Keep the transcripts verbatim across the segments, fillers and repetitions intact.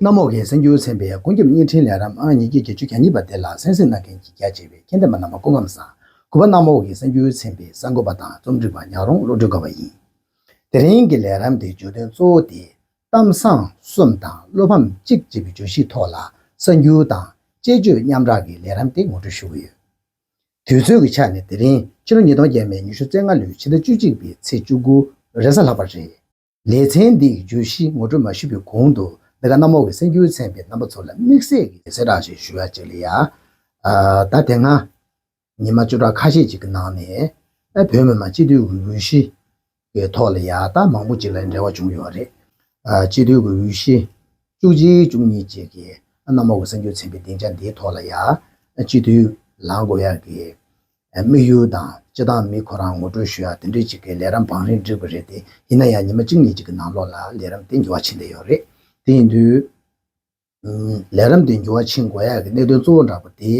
གནམ་འོག་གི་གསར་འགྱུར་ཚན་པའི་ཀུན་ཁྱབ་བརྙན་འཕྲིན་ལས་རིམ་ཨང་ཉིས་བརྒྱ་བརྒྱད་ཅུ་གྱ་གཉིས་པ་དེ་ལ་གསན་གཟིགས་གནང་མཁན་གྱི་རྒྱ་ཆེ་བའི་མཁྱེན་ལྡན་པ་རྣམ་པ་སྐུ་ཁམས་བཟང་། གུས་པ་གནམ་འོག་གི་གསར་འགྱུར་ཚན་པའི་གསར་འགོད་པ་དང་རྩོམ་སྒྲིག་པ་ཉག་རོང་བློ་གྲོས་དགའ་བ་ཡིན། དེ་རིང་གི་ལས་རིམ་དེའི་བརྗོད་དོན་གཙོ་བོ་དེ། གཏམ་བཟང་གསུམ་དང་བློ་ཕམ་གཅིག་ཅེས་པའི་བརྗོད་གཞིའི་ཐོག་ལ་གསར་འགྱུར་དང་དཔྱད་བརྗོད་མཉམ་བསྒྲགས་ཀྱི་ལས་རིམ་དེ་ངོ་སྤྲོད་ཞུ་གི་ཡོད། དུས་ཚོད་ཀྱི་ཆ་ནས་དེ་རིང་ཕྱི་ལོ་ཉིས་སྟོང་བརྒྱ་མེད་ཉི་ཤུ་རྩ་ལྔ་ལོའི་ཕྱི་ཟླ་བཅུ་གཅིག་པའི་ཚེས་བཅུ་དགུ་རེས་གཟའ་ལྷག་པ་རེད། ལེ་ཚན་འདིའི་བརྗོད་གཞི་ངོ་སྤྲོད་མ་ཞུས་པའི་གོང་དུ་འདི་ག་གནམ་འོག་གི་གསར་འགྱུར་ཚན་པའི་རྣམ་པ་ཚོ་ལ་དམིགས་བསལ་གྱི་གསལ་བསྒྲགས་ཤིག་ཞུ་ཡ་ཅིག་ལ་ཡ། ཨ། ད་དེ་སྔ་ཉི་མ་བཅུ་ཕྲག་ཁ་ཤས་ཅིག་གི་ནང་ནས་ཨ་བོད་མི་མང་སྤྱི་འཐུས་ཀྱི་འོས་གཞི་གི་ཐོག་ལ་ཡ་ད་མང་པོ་ཅིག་ལ་འབྲེལ་བ་བྱུང་ཡོད་རེད། ཨ། སྤྱི་འཐུས་ཀྱི་འོས་གཞི་བཅུ་གཅིག་བཅུ་གཉིས་ཅིག་གི་གནམ་འོག་གི་གསར་འགྱུར་ཚན་པའི་སྡིངས་ཆ་འདིའི་ཐོག་ལ་ཡ་སྤྱི་འཐུས་ལངས་དགོས་ཡག་གི་དམིགས་ཡུལ་དང་སྤྱི་བཏང་མི་ཁོ་རང་ངོ་སྤྲོད་ཞུ་ཡག་དེ་འདྲའི་ཅིག་གི་ལས་རིམ་བང་རིམ་བསྒྲིགས་པ་རེད་དེ། ཡིན་ན་ཡང་ཉི་མ་གཅིག་གཉིས་ཅིག་གི་ནང་ལོགས་ལ་ལས་རིམ་དེ་འགྱུར་བ་ཕྱིན་བསྡད་ཡོད་རེད། དེ་ཡིན་དུས། ལས་རིམ་དེ་འགྱུར་བ་ཕྱིན་དགོས་ཡག་གི་གནད་དོན་གཙོ་བོ་འདྲ་པོ་དེ།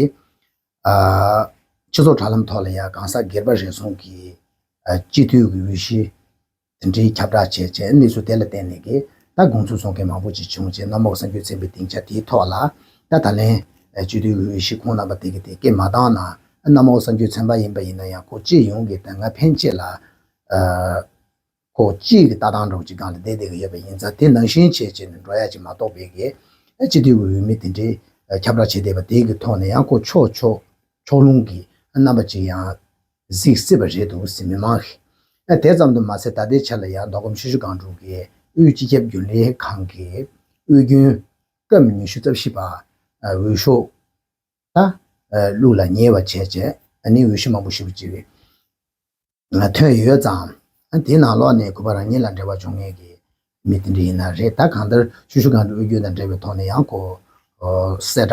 ཨ། སྤྱི་ཚོགས་དྲ་ལམ་ཐོག་ལ་ཡང་གང་ཟག་སྒེར་པ་རེ་ཟུང་གིས་ཨ། སྤྱི་འཐུས་ཀྱི་འོས་གཞི་དེ་འདྲའི་ཁྱབ་བསྒྲགས་བྱས་བྱས། གནས་ཚུལ་དེ་ལ་བརྟེན་ནས་ཀྱི་ད་དགོངས་ཚུལ་གསུང་མཁན་མང་པོ་ཅིག་བྱུང་བྱས། གནམ་འོག་གསར་འགྱུར་ཚན་པའི་སྡིངས་ཆ་དེའི་ཐོག་ལ་ད་ད་ལན་སྤྱི་འཐུས་ཀྱི་འོས་གཞི་ཁོང་རྣམ་པ་དེ་གི་དེ་སྐད་མ་བཏང་ན། གནམ་འོག་གསར་འགྱུར་ཚན་པ་ཡིན་པ་ཡིན་ན་ཡང་ཁོ་སྤྱི་ཡོངས་ཀྱི་ད་སྔ་ཕན་ཆད་ལ། ཨ། ཁོ་གཅིག་གི་ལྟ་སྟངས་འདྲ་བོ་ཅིག་སྒང་ལ་བསྡད་བསྡད་ཀྱི་ཡོད་པ་ཡིན་ཙང་། དེ་ནང་བཞིན་བྱས་བྱས་ནས་འགྲོ་ཡ་ཅིག་མ་གཏོགས་པའི་གི་སྤྱི་འཐུས་ཀྱི་འོས་མི་དེ་འདྲའི་ཁྱབ་བསྒྲགས་བྱས་བསྡད་པ་དེ་གི་ཐོག་ནས་ཡང་ཁོ་ཕྱོགས་ཕྱོགས་ཕྱོགས་ལྷུང་གི་རྣམ་པ་ཅིག་ཡང་གཟིགས་སྲིད་པ་རེད་འདུག་ཟེར། མི་མང་གིས། དེ་ཙམ་དུ་མ་ཟད། ད་ལྟའི་ཆ་ལ་ཡང་མདོ་ཁམས་ཆུ་བཞི་སྒང་དྲུག་གི་དབུས་སྤྱི་ཁྱབ་རྒྱུན་ལས་ཁང་གི་དབུས་རྒྱུན་སྐབས་ཉི་ཤུ་རྩ་བཞི་པ་འོས་ཤོག་ད་བླུགས་ལ་ཉེ་བ་བྱས་བྱས། ཨ་ནི་འོས་གཞི་མང་པོ་ཞེ་པོ་ཅིག་ཐོན་ཡོད་ཙང་། དེའི་ནང་ལོགས་ནས་གུས་པ་རང་ཉིད་ལ་འབྲེལ་བ་བྱུང་མཁན་གྱི་མི་དེ་འདྲ་ཡིན་ན་རེད། ད་གང་ལྟར་ཆུ་བཞི་སྒང་དྲུག་དབུས་རྒྱུན་དང་འབྲེལ་བའི་ཐོག་ནས་ཡང་ཁོ་གསལ་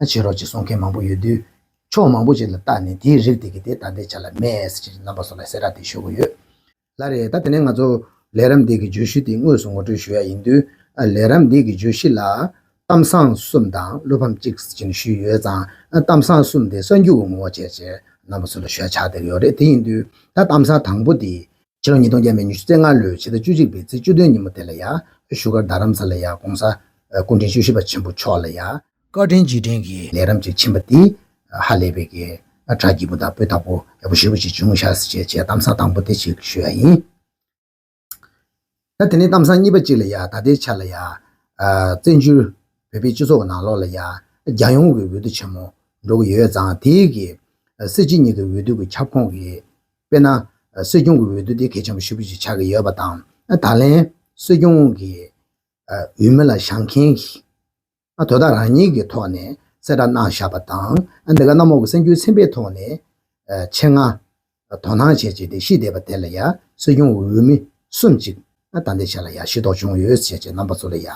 བསྒྲགས་བྱེད་རོགས་ཅེས་གསུང་མཁན་མང་པོ་ཡོད་དུས། ཕྱོགས་མང་པོ་ཅིག་ལ་བལྟས་ནས་དེའི་རིགས་དེ་གི་དེ་ད་ལྟའི་ཆ་ལ་མེད་ཟེར་གྱི་རྣམ་པ་ཚོ་ལ་གསལ་བསྒྲགས་དེ་ཞུ་གི་ཡོད། ལགས་རེད། ད་དེ་ནས་ང་ཚོ་ལས་རིམ་འདི་གི་བརྗོད་གཞི་དེ་དངོས་སུ་ངོ་སྤྲོད་ཞུ་ཡ་ཡིན་དུས། ཨ། ལས་རིམ་འདི་གི་བརྗོད་གཞི་ལ་གཏམ་བཟང་གསུམ་དང་བློ་ཕམ་གཅིག་ཟེར་ནས་ཞུས་ཡོད་ཙང་། ཨ། གཏམ་བཟང་གསུམ་དེ་གསར་འགྱུར་གྱི་ངོ་བོ་བྱས་བྱས་རྣམ་པ་ཚོ་ལ་ཞུ་ཡ་ཆགས་བསྡད་ཡོད་རེད། དེ་ཡིན་དུས་ད་གཏམ་བཟང་དང་པོ་དེ་ཕྱི་ལོ་ཉིས་སྟོང་བརྒྱ་མེད་ཉི་ཤུ་རྩ་ལྔ་ལོའི་ཕྱི་ཟླ་བཅུ་གཅིག་པའི་ཚེས་བཅུ་བདུན་ཉིན་མོ་དེ་ལ་ཡ་བཞུགས་སྒར་རྡ་རམ་ས་ལ་ཡ་༸གོང་ས་སྐུ་ཕྲེང་བཅུ་བཞི་པ་ཆེན་པོ་མཆོག་ལ་ཡ། བཀའ་དྲིན་རྗེས་དྲན་གྱི་ལས་རིམ་ཅིག་ཕྱིན་པ་དེ་ཧ་ལས་པའི་གི་གྲ་རྒྱས་པོ་དང་སྤུས་དག་པོ་ཡག་པོ་ཞེ་པོ་ཅིག་བྱུང་ཤག་ཟེར་བྱས་བྱས་གཏམ་བཟང་དང་པོ་དེ་ཅིག་ཞུ་ཡ་ཡིན། ད་དེ་ནས་གཏམ་བཟང་གཉིས་པ་ཅིག་ལ་ཡ། ད་ལྟའི་ཆ་ལ་ཡ། ཨ། བཙན་བྱོལ་བོད་པའི་སྤྱི་ཚོགས་ཀྱི་ནང་ལོགས་ལ་ཡ་རྒྱལ་ཡོངས་ཀྱི་འོས་བསྡུ་ཆེན་མོ་འགྲོ་གི་ཡོད་ཙང་། དེའི་གི་སྲིད་སྤྱི་གཉིས་ཀྱི་འོས་བསྡུ་གི་ཁྱབ་ཁོངས་ཀྱི། དཔེར་ན་སྲིད་སྐྱོང་གི་འོས་བསྡུ་དེ་གལ་ཆེན་པོ་ཞེ་པོ་ཅིག་ཆགས་ཀྱི་ཡོད་པ་དང་། ད་ལན་སྲིད་སྐྱོང་གི་འོས་མི་ལ་བཞེངས་མཁན་གྱི། ཨ། དོ་བདག་རང་ཉིད་ཀྱི་ཐོག་ནས་གསལ་བསྒྲགས་གནང་བཞག་པ་དང་། ཨ། འདི་ག་གནམ་འོག་གི་གསར་འགྱུར་ཚན་པའི་ཐོག་ནས་ཨ། ཆེད་མངགས་དོ་སྣང་བྱས་བྱས་ཏེ་ཤེས་བསྡད་པ་དེ་ལ་ཡ་སྲིད་སྐྱོང་འོས་མི་གསུམ་ཅིག་ཨ། ད་ལྟའི་ཆ་ལ་ཡ་ཤེས་རྟོགས་བྱུང་ཡོད་ཟེར་བྱས་རྣམ་པ་ཚོ་ལ་ཡ།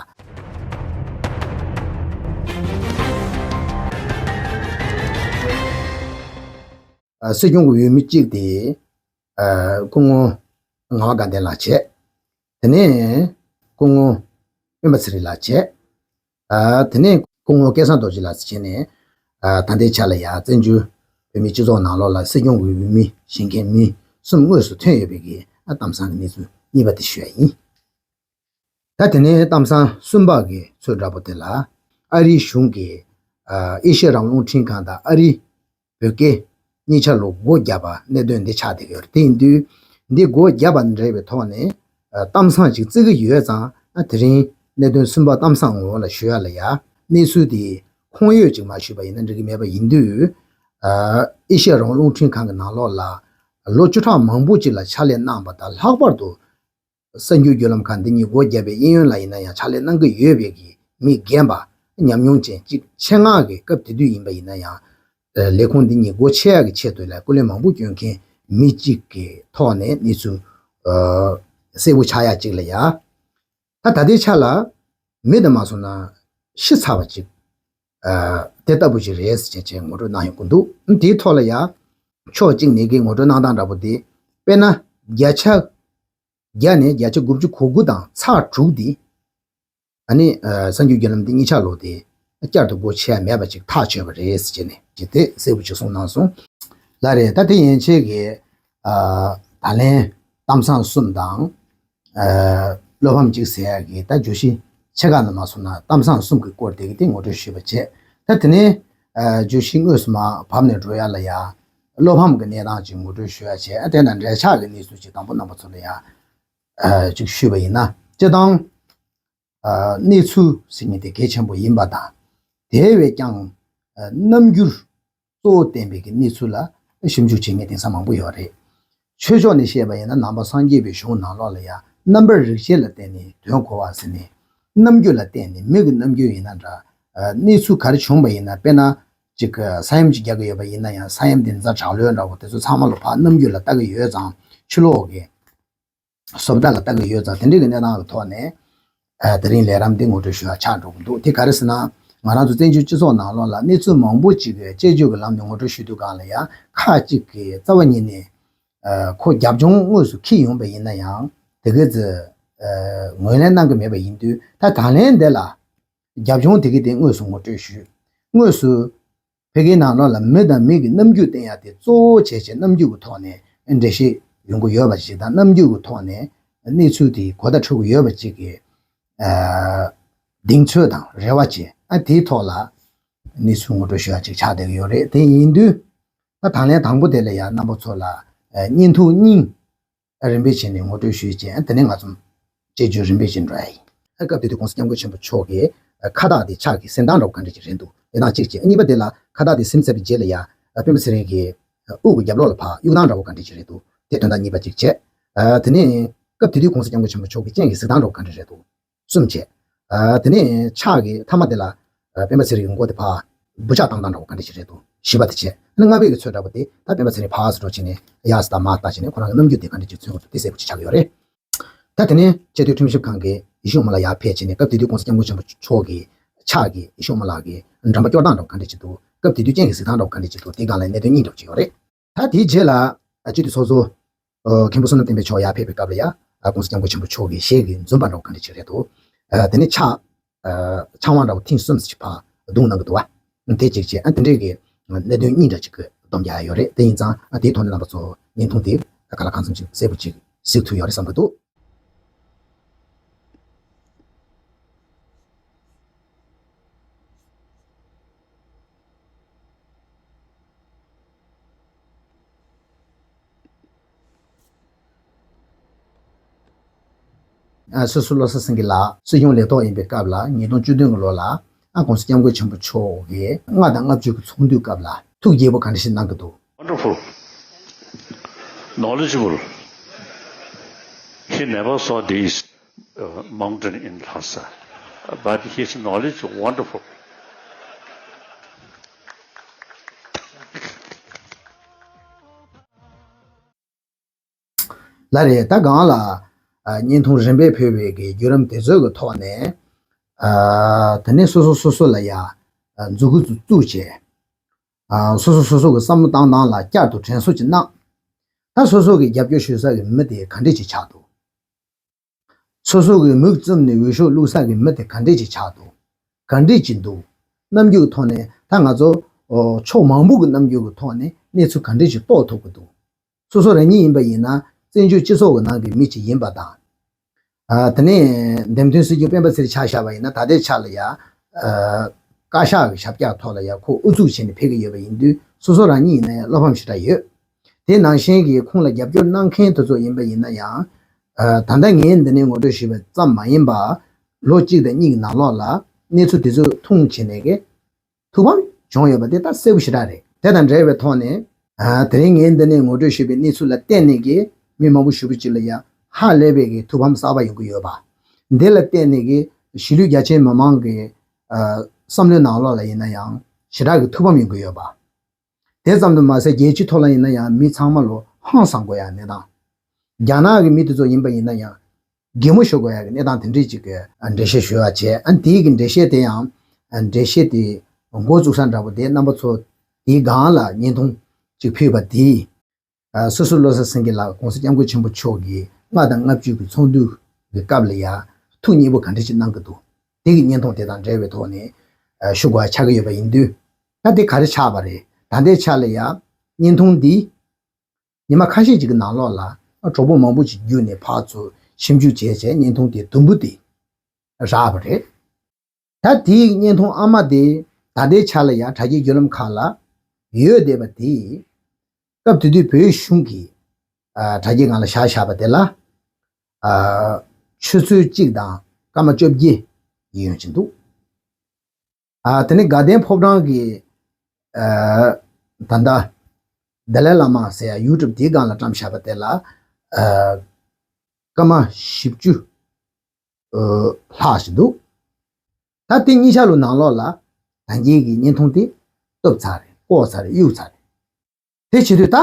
ཨ། སྲིད་སྐྱོང་གི་འོས་མི་གཅིག་དེ། ཨ། སྐུ་ངོ་ངག་དབང་དགའ་ལྡན་ལགས་བྱས། དེ་ནས་སྐུ་ངོ་སྤེན་པ་ཚེ་རིང་ལགས་བྱས། ཨ། དེ་ནས་སྐུ་ངོ་སྐལ་བཟང་རྡོ་རྗེ་ལགས་བྱས་ནས། ཨ། ད་ལྟའི་ཆ་ལ་ཡ་བཙན་བྱོལ་བོད་མིའི་སྤྱི་ཚོགས་ནང་ལོགས་ལ་སྲིད་སྐྱོང་གི་འོས་མི་བཞེངས་མཁན་མི་གསུམ་དངོས་སུ་ཐོན་ཡོད་པའི་གི། ཨ། གཏམ་བཟང་གི་གནས་ཚུལ་གཉིས་པ་དེ་ཞུ་ཡ་ཡིན། ད་དེ་ནས་གཏམ་བཟང་གསུམ་པ་གི་ཚུལ་འདྲ་པོ་དེ་ལ། ཨ་རིའི་གཞུང་གིས། ཨ། ཨེ་ཤེ་ཡ་རང་དབང་རླུང་འཕྲིན་ཁང་དང་ཨ་རིའི་བོད་སྐད་གཉིས་ཆ་ལ་སྒོ་བརྒྱབ་པ་གནད་དོན་འདི་ཆགས་བསྡད་ཡོད་རེད། དེ་ཡིན་དུས་འདི་སྒོ་བརྒྱབ་པ་འདྲ་བའི་ཐོག་ནས། ཨ། གཏམ་བཟང་ཅིག་བརྩི་གི་ཡོད་ཙང་། ཨ། དེ་རིང་གནད་དོན་གསུམ་པ་གཏམ་བཟང་ངོ་ལ་ཞུ་ཡ་ལ་ཡ། གནས་ཚུལ་དེ་ཁུངས་ཡོད་ཅིག་མ་ཞུས་པ་ཡིན་ན་འགྲིག་གི་མེད་པ་ཡིན་དུས། ཨ། ཨེ་ཤེ་ཡ་རང་དབང་རླུང་འཕྲིན་ཁང་གི་ནང་ལོགས་ལ་ལོ་བཅུ་ཕྲག་མང་པོ་ཅིག་ལ་ཕྱག་ལས་གནང་བ་དང་། ལྷག་པར་དུ་གསར་འགྱུར་བརྒྱུད་ལམ་ཁང་འདི་གཉིས་སྒོ་བརྒྱབ་པའི་གཡས་གཡོན་ལ་ཡིན་ན་ཡང་ཕྱག་ལས་གནང་གི་ཡོད་པའི་གི་མི་རྒན་པ་ཉམས་མྱོང་ཅན་གཅིག་ཆེད་མངགས་ཀྱི་སྐབས་དེ་དུས་ཡིན་པ་ཡིན་ན་ཡང་། ཨ། ལས་ཁུངས་འདི་གཉིས་སྒོ་ཕྱེ་ཡག་གི་ཆེད་དུ་ལ་སྐུ་ལས་མང་པོ་བསྐྱོན་མཁན་མི་གཅིག་གི་ཐོག་ནས་གནས་ཚུལ། ཨ། གསལ་པོ་ཆགས་ཡག་ཅིག་ལ་ཡ། ད་ད་ལྟའི་ཆ་ལ་མི་དེ་མ་སོང་ན་ཤི་ཚར་བ་ཅིག་ཨ། དེ་ལྟ་བུ་ཞིག་རེད་ཟེར་བྱས་བྱས་ངོ་སྤྲོད་གནང་ཡོང་གི་འདུག་དེའི་ཐོག་ལ་ཡ། ཕྱོགས་གཅིག་ནས་ཀྱི་ངོ་སྤྲོད་གནང་སྟངས་འདྲ་པོ་དེ། དཔེར་ན་བརྒྱ་ཆ་བརྒྱ་ནས་བརྒྱ་ཆ་དགུ་བཅུ་གོ་དགུ་དང་ཚེག་དྲུག་དེ། ཨ་ནི། ཨ། གསར་འགྱུར་བརྒྱུད་ལམ་འདི་གཉིས་ཆ་ལོ་དེ་བསྐྱར་དུ་སྒོ་ཕྱེ་ཡ་མེད་པ་ཅིག་ཐག་ཆོད་པ་རེད་ཟེར་བྱས་ནས་ཅིག་དེ་གསལ་པོ་ཅིག་གསུངས་གནང་སོང་། ལགས་རེད། ད་དེ་ཡན་ཆད་ཀྱི། ཨ། ད་ལན་གཏམ་བཟང་གསུམ་དང་། ཨ། བློ་ཕམ་གཅིག་ཟེར་ཡག་གི་ད་བརྗོད་གཞི་ ཆེ་ཁག་ནས་མ་སོང་ན་གཏམ་བཟང་གསུམ་གྱི་སྐོར་དེ་གི་དེ་ངོ་སྤྲོད་ཞུས་པ་བྱས། ད་དེ་ནས་ཨ་བརྗོད་གཞི་དངོས་སུ་མར་བབས་ནས་འགྲོ་ཡ་ལ་ཡ། བློ་ཕམ་གྱི་གནས་སྟངས་ཅིག་ངོ་སྤྲོད་ཞུ་ཡ་བྱས། ཨ་དེ་ན་འབྲེལ་ཆགས་ཀྱི་གནས་ཚུལ་ཅིག་དང་པོ་རྣམ་པ་ཚོ་ལ་ཡ་ཨ་ཅིག་ཞུས་པ་ཡིན་ན། སྤྱིར་བཏང་ཨ་གནས་ཚུལ་ཟེར་མཁན་དེ་གལ་ཆེན་པོ་ཡིན་པ་དང་། དེ་བས་ཀྱང་ཨ་རྣམ་འགྱུར་གཙོ་བོ་བསྟན་པའི་གི་གནས་ཚུལ་ལ་ཞིབ་འཇུག་བྱེད་མཁན་དེང་སང་མང་པོ་ཡོད་རེད། ཆོས་ཕྱོགས་ནས་བཤད་པ་ཡིན་ན་ནང་པ་སངས་རྒྱས་པའི་གཞུང་ནང་ལོགས་ལ་ཡང་རྣམ་པར་རིག་བྱེད་ལ་བརྟེན་ནས་དོན་གོ་བ་ཟེར་ནས། རྣམ་འགྱུར་ལ་བརྟེན་ནས་མི་གི་རྣམ་འགྱུར་ཡིན་ན་འདྲ། ཨ་གནས་ཚུལ་ག་རེ་བྱུང་བ་ཡིན་ན། དཔེར་ན་ཅིག་ས་ཡོམ་ཅིག་རྒྱག་གི་ཡོད་པ་ཡིན་ན་ཡང་ས་ཡོམ་དེ་རྫ་དྲག་ལོས་འདྲ་བོ་དེ་ཚོ་ཚང་མ་ལ་ཕར་རྣམ་འགྱུར་ལ་ལྟ་གི་ཡོད་ཙང་། ཕྱི་ལོགས་ཀྱི་བཟོ་ལྟ་ལ་ལྟ་གི་ཡོད་ཙང་། དེ་འདྲའི་གི་གནས་སྟངས་ཀྱི་ཐོག་ནས་ཨ་དེ་རིང་ལས་རིམ་འདི་ངོ་སྤྲོད་ཞུ་ཡ་ཆགས་འགྲོ་གི་འདུག་དེ་ག་རེ་ཟེར་ན། ང་རང་ཚོ་བཙན་བྱོལ་སྤྱི་ཚོགས་ནང་ལོགས་ལ་གནས་ཚུལ་མང་པོ་ཅིག་གི་དཔྱད་བརྗོད་ཀྱི་ལམ་ནས་ངོ་སྤྲོད་ཞུ་དུས་སྒང་ལ་ཡང་། ཁག་ཅིག་གིས་རྩ་བ་ཉིད་ནས་ཨ་ཁོ་རྒྱབ་ལྗོངས་དངོས་སུ་འཁྱེར་ཡོང་པ་ཡིན་ན་ཡང་དེ་ག་ཙམ་ཨ་ངོས་ལེན་གནང་གི་མེད་པ་ཡིན་དུས། ད་ད་ལན་འདི་ལ་རྒྱབ་ལྗོངས་དེ་ག་དེ་དངོས་སུ་ངོ་སྤྲོད་ཞུས། དངོས་སུ་ཕ་གིའི་ནང་ལོགས་ལ་མི་དང་མི་གི་རྣམ་འགྱུར་བསྟན་ཡ་དེ་གཙོ་བོ་བྱས་བྱས་རྣམ་འགྱུར་གྱི་ཐོག་ནས་འགྲེལ་བཤད་ཡོང་གི་ཡོད་པ་ཞིག་དང་། རྣམ་འགྱུར་གྱི་ཐོག་ནས་གནས་ཚུལ་དེ་གོ་བརྡ་འཕྲོད་ཀྱི་ཡོད་པ་ཅིག་གི་ཨ་གདེང་ཚོད་དང་རེ་བ་བྱས། ཨ་དེའི་ཐོག་ལ་གནས་ཚུལ་ངོ་སྤྲོད་ཞུ་ཡ་ཅིག་ཆགས་བསྡད་ཀྱི་ཡོད་རེད། དེ་ཡིན་དུས་ད་ད་ལན་དང་པོ་དེ་ལ་ཡང་རྣམ་པ་ཚོ་ལ་ཨ་བརྙན་ཐུང་གཉིས་རིམ་པས་བྱས་ནས་ངོ་སྤྲོད་ཞུས་རྗེས། ཨ་དེ་ནས་ང་ཚོ་དཔྱད་བརྗོད་རིམ་པས་བྱས་འགྲོ་ཡ་ཡིན། ཨ་སྐབས་དེ་དུས་༸གོང་ས་༸སྐྱབས་མགོན་ཆེན་པོ་མཆོག་གིས་ཨ་ཁ་བཏགས་དེ་ཕྱག་གི་གཟེངས་རྟགས་འདྲ་བོ་ག་འདྲ་ཅིག་རེད་འདུག་དེ་དང་གཅིག་བྱས། ཨ་གཉིས་པ་དེ་ལ་ཁ་བཏགས་དེ་ཟིན་ཚར་བའི་རྗེས་ལ་ཡ། ཨ་སྤེན་པ་ཚེ་རིང་གི་དབུ་གི་རྒྱབ་ལོགས་ལ་ཕར་གཡུག་སྟངས་འདྲ་བོ་ག་འདྲ་ཅིག་རེད་འདུག་དེ་དོན་དག་གཉིས་པ་གཅིག་བྱས། ཨ་དེ་ནས་སྐབས་དེ་དུས་༸གོང་ས་༸སྐྱབས་མགོན་ཆེན་པོ་མཆོག་གི་སྤྱན་གྱི་གཟིགས་སྟངས་འདྲ་བོ་ག་འདྲ་རེད་འདུག་གསུམ་བྱས། ཨ་དེ་ནས་ཕྱག་གི་མཐའ་མ་དེ་ལ་ཨ་སྤེན་པ་ཚེ་རིང་གི་མགོ་དེ་ཕར་འབུ་ཕྱག་བཏང་སྟངས་འདྲ་བོ་ག་འདྲ་ཞིག་རེད་འདུག་བཞི་པ་དེ་བྱས། ཨ་ནི་ལྔ་པའི་གི་ཚོད་འདྲ་བོ་དེ་ད་སྤེན་པ་ཚེ་རིང་ཕར་ཚུར་འགྲོ་བྱས་ནས་ཡར་ལྟ་མར་ལྟ་བྱས་ནས་ཁོ་རང་གི་རྣམ་འགྱུར་དེ་ག་འདྲ་ཅིག་མཚོན་གྱི་འདུག་དེ་གསལ་པོ་ཅིག་ཆགས་ཀྱི་ཡོད་རེད། ད་དེ་ནས་ཆེས་མཐོའི་ཁྲིམས་ཞིབ་ཁང་གི་ཡིད་བཞིན་འོག་མ་ལ་ཡར་ཕེབས་བྱས་ནས། སྐབས་དེ་དུས་༸གོང་ས་༸སྐྱབས་མགོན་ཆེན་པོ་མཆོག་གི་ཕྱག་གི་ཡིད་བཞིན་འོག་མ་ལགས་ཀྱི་འགྲམ་པ་སྐྱོར་སྟངས་འདྲ་བོ་ག་འདྲ་ཅིག་འདུག་སྐབས་དེ་དུས་སྤྱན་གྱི་གཟིགས་སྟངས་འདྲ་བོ་ག་འདྲ་ཅིག་འདུག་དེའི་སྒང་ལ་གནད་དོན་གཉིས་འདྲ་བོ་ཅིག་ཡོད་རེད། ད་དེའི་རྗེས་ལ་ཨ་སྤྱི་འཐུས་ཚོགས་གཙོ་ཨ་མཁན་པོ་བསོད་ནམས་བསྟན་འཕེལ་མཆོག་ཡར་ཕེབས་པའི་སྐབས་ལ་ཡ། ཨ་༸གོང་ས་༸སྐྱབས་མགོན་ཆེན་པོ་མཆོག་གི་ཞལ་གྱི་འཛུམ་པ་འདྲ་བོ་ག་འདྲ་ཅིག་རེད་འདུག་ཨ་དེ་ནས་ཕྱག་ཨ་ཕྱག་དབང་འདྲ་བོ་ཐེངས་གསུམ་ཞིག་ཕར་བརྡུངས་གནང་གི་འདུག་བ། དེ་གཅིག་བྱས། ཨ་དེ་འདྲའི་གི་གནད་དོན་གཉིས་འདྲ་ཅིག་གི་སྡོམ་རྒྱག་ཡ་ཡོད་རེད། དེ་ཡིན་ཙང་ཨ་དེའི་ཐོག་ནས་རྣམ་པ་ཚོ་བརྙན་ཐུང་དེ་གང་ལ་གང་འཚམ་ཅིག་གསལ་པོ་ཅིག་གཟིགས་ཐུབ་ཡོད་རེད་བསམ་གྱི་འདུག་ཨ་སོ་སོ་བློ་བཟང་སེང་གེ་ལགས་སྲིད་སྐྱོང་ལས་ཐོག་ཡིན་པའི་སྐབས་ལ། ཉིས་སྟོང་བཅུ་བདུན་གྱི་ལོ་ལ་ཨ་༸གོང་ས་༸སྐྱབས་མགོན་ཆེན་པོ་མཆོག་གིས་ལྔ་དང་ལྔ་བཅུ་གི་ཚོགས་འདུའི་སྐབས་ལ་ཐུགས་དགྱེས་པོ་ག་འདྲ་ཞིག་གནང་གི་འདུག Wonderful. Knowledgeable. He never saw this uh, mountain in Lhasa, but his knowledge wonderful. ལགས་རེད། ད་སྒང་ལ་ཨ་བརྙན་ཐུང་རིམ་པས་ཕུལ་བའི་གི་བརྒྱུད་རིམ་དེ་ཚོའི་གི་ཐོག་ནས། ཨ་དེ་ནས་སོ་སོ་སོ་སོ་ལ་ཡ་ཨ་མཛུབ་གུ་བཙུགས་བྱས། ཨ་སོ་སོ་སོ་སོ་གི་བསམ་བློ་བཏང་སྟངས་ལ་བསྐྱར་དུ་དྲན་གསོ་ཅིག་གནང་། ད་སོ་སོ་གི་རྒྱབ་སྐྱོར་ཞུ་ས་གི་མི་དེ་ག་འདྲས་ཅིག་ཆགས་འདུག་སོ་སོ་གི་མིག་བཙུམ་ནས་འོས་ཤོག་བླུག་ས་གི་མི་དེ་ག་འདྲས་ཅིག་ཆགས་འདུག་ག་འདྲས་ཅིག་འདུག་རྣམ་འགྱུར་གྱི་ཐོག་ནས་ད་ང་ཚོ་ཨོ་ཕྱོགས་མང་པོ་གི་རྣམ་འགྱུར་གྱི་ཐོག་ནས་གནས་ཚུལ་ག་འདྲས་ཅིག་རྟོགས་ཐུབ་ཀྱི་འདུག་སོ་སོ་རང་ཉིད་ཡིན་པ་ཡིན་ན་བཙན་བྱོལ་སྤྱི་ཚོགས་ཀྱི་ནང་གི་མི་ཅིག་ཡིན་པ་དང་། ཨ་དེ་ནས་འདེམས་ཐོན་སྲིད་སྐྱོང་སྤེན་པ་ཚེ་རིང་ཆ་བཞག་པ་ཡིན་ན། ད་ལྟའི་ཆ་ལ་ཡ་ཨ་བཀའ་ཤག་གི་ཞབས་བཀྱག་ཐོག་ལ་ཡ་ཁོ་དབུ་འཛུགས་བྱས་ནས་ཕེབས་ཀྱི་ཡོད་པ་ཡིན་དུས། སོ་སོ་རང་ཉིད་ཡིན་ན་ཡང་བློ་ཕམ་ཞེ་དྲག་ཡོད། དེ་ནང་བཞིན་གྱི་ཁོང་ལ་རྒྱབ་སྐྱོར་གནང་མཁན་དེ་ཚོ་ཡིན་པ་ཡིན་ན་ཡང་། ཨ་ད་ལྟ་ངས་འདི་ནས་ངོ་སྤྲོད་ཞུས་པ་ཙམ་མ་ཡིན་པ། ལོ་གཅིག་དང་གཉིས་ཀྱི་ནང་ལོགས་ལ་གནས་ཚུལ་དེ་ཚོ་ཐུང་བྱས་ནས་ཀྱི་ཐུགས་ཕམ་བྱུང་ཡོད་པ་དེ་ད་གསལ་པོ་ཞེ་དྲག་རེད། དེ་དང་འབྲེལ་བའི་ཐོག་ནས། ཨ་དེ་རིང་ངས་འདི་ནས་ངོ་སྤྲོད་ཞུས་པའི་གནས་ཚུལ་ལ་བརྟེན་ནས་ཀྱི་མི་མང་པོ་ཞེ་པོ་ཅིག་ལ་ཡ་ཧ་ལས་པའི་གི་ཐུགས་ཕམ་གསར་པ་ཡོང་གི་ཡོད་པ། འདི་ལ་བརྟེན་ནས་ཀྱི་གཞིས་ལུས་རྒྱ་ཆེའི་མི་མང་གི་ཨ་བསམ་བློའི་ནང་ལོགས་ལ་ཡིན་ན་ཡང་ཞེ་དྲག་གི་ཐུགས་ཕམ་ཡོང་གི་ཡོད་པ། དེ་ཙམ་དུ་མ་ཟད། རྒྱལ་སྤྱིའི་ཐོག་ལ་ཡིན་ན་ཡང་མི་ཚང་མ་ལོ་ཧང་སང་དགོས་ཡ་གནས་སྟངས། རྒྱ་ནག་གི་མི་དེ་ཚོ་ཡིན་པ་ཡིན་ན་ཡང་གད་མོ་ཤོར་དགོས་ཡ་གི་གནས་སྟངས་དེ་འདྲས་ཅིག་གི་འགྲེལ་བཤད་ཞུ་བ་བྱས། ཨ་དེའི་གི་འགྲེལ་བཤད་དེ་ཡང་། ཨ་འགྲེལ་བཤད་དེ་འགོ་བཙུགས་ས་འདྲ་པོ་དེ་རྣམ་པ་ཚོ་དེའི་སྒང་ལ་བརྙན་ཐུང་ཅིག་ཕུལ་བ་དེས། ཨ་སོ་སོ་བློ་བཟང་སེང་གེ་ལགས་༸གོང་ས་༸སྐྱབས་མགོན་ཆེན་པོ་མཆོག་གིས་ལྔ་དང་ལྔ་བཅུ་གི་ཚོགས་འདུ་གི་སྐབས་ལ་ཡ་ཐུགས་མཉེས་པོ་ག་འདྲས་ཅིག་གནང་གི་འདུག་དེ་གི་བརྙན་ཐུང་དེ་དང་འབྲེལ་བའི་ཐོག་ནས་ཨ་ཞུ་དགོས་ཆགས་ཀྱི་ཡོད་པ་ཡིན་དུས། ད་དེ་ག་རེ་ཆགས་པ་རེད། ད་ལྟའི་ཆ་ལ་ཡ་བརྙན་ཐུང་འདི་ཉི་མ་ཁ་ཤས་ཅིག་གི་ནང་ལོགས་ལ་ཨ་གྲོགས་པོ་མང་པོ་ཅིག་བརྒྱུད་ནས་ཕར་ཚུར་ཞིབ་འཇུག་བྱས་བྱས། བརྙན་ཐུང་དེ་དུམ་བུ་དེ་ རག་པ་རེད། ད་དེའི་བརྙན་ཐུང་ཨ་མ་དེ་ད་ལྟའི་ཆ་ལ་ཡང་དྲ་རྒྱའི་བརྒྱུད་ལམ་ཁག་ལ་ཡོད་བསྡད་པ་དེ། སྐབས་དེ་དུས་བོད་གཞུང་གིས་ཨ་དྲ་རྒྱའི་སྒང་ལ་བཞག་བཞག་པ་དེ་ལ་ཨ་ཆུ་ཚོད་གཅིག་དང་སྐར་མ་བཅོ་བརྒྱད་ཡིན་ཡོང་གི་འདུག་ཨ་དེ་ནས་དགའ་ལྡན་ཕོ་བྲང་གི་ཨ་ད་ལྟ་དཱ་ལའི་བླ་མ་ཟེར་ཡ་ཡུ་ཊུབ་དེའི་སྒང་ལ་བཀྲམ་བཞག་པ་དེ་ལ་ཨ་སྐར་མ་བཞི་བཅུ་ལྷག་ཞིག་འདུག་ད་དེ་གཉིས་ཆ་ལོ་ནང་ལོགས་ལ་ད་གིན་གྱི་བརྙན་ཐུང་དེ་གཏུབ་ཚར་རེད། བཀོག་ཚར་རེད། གཡུག་ཚར་རེད། དེ་བྱེད་དུས་ད་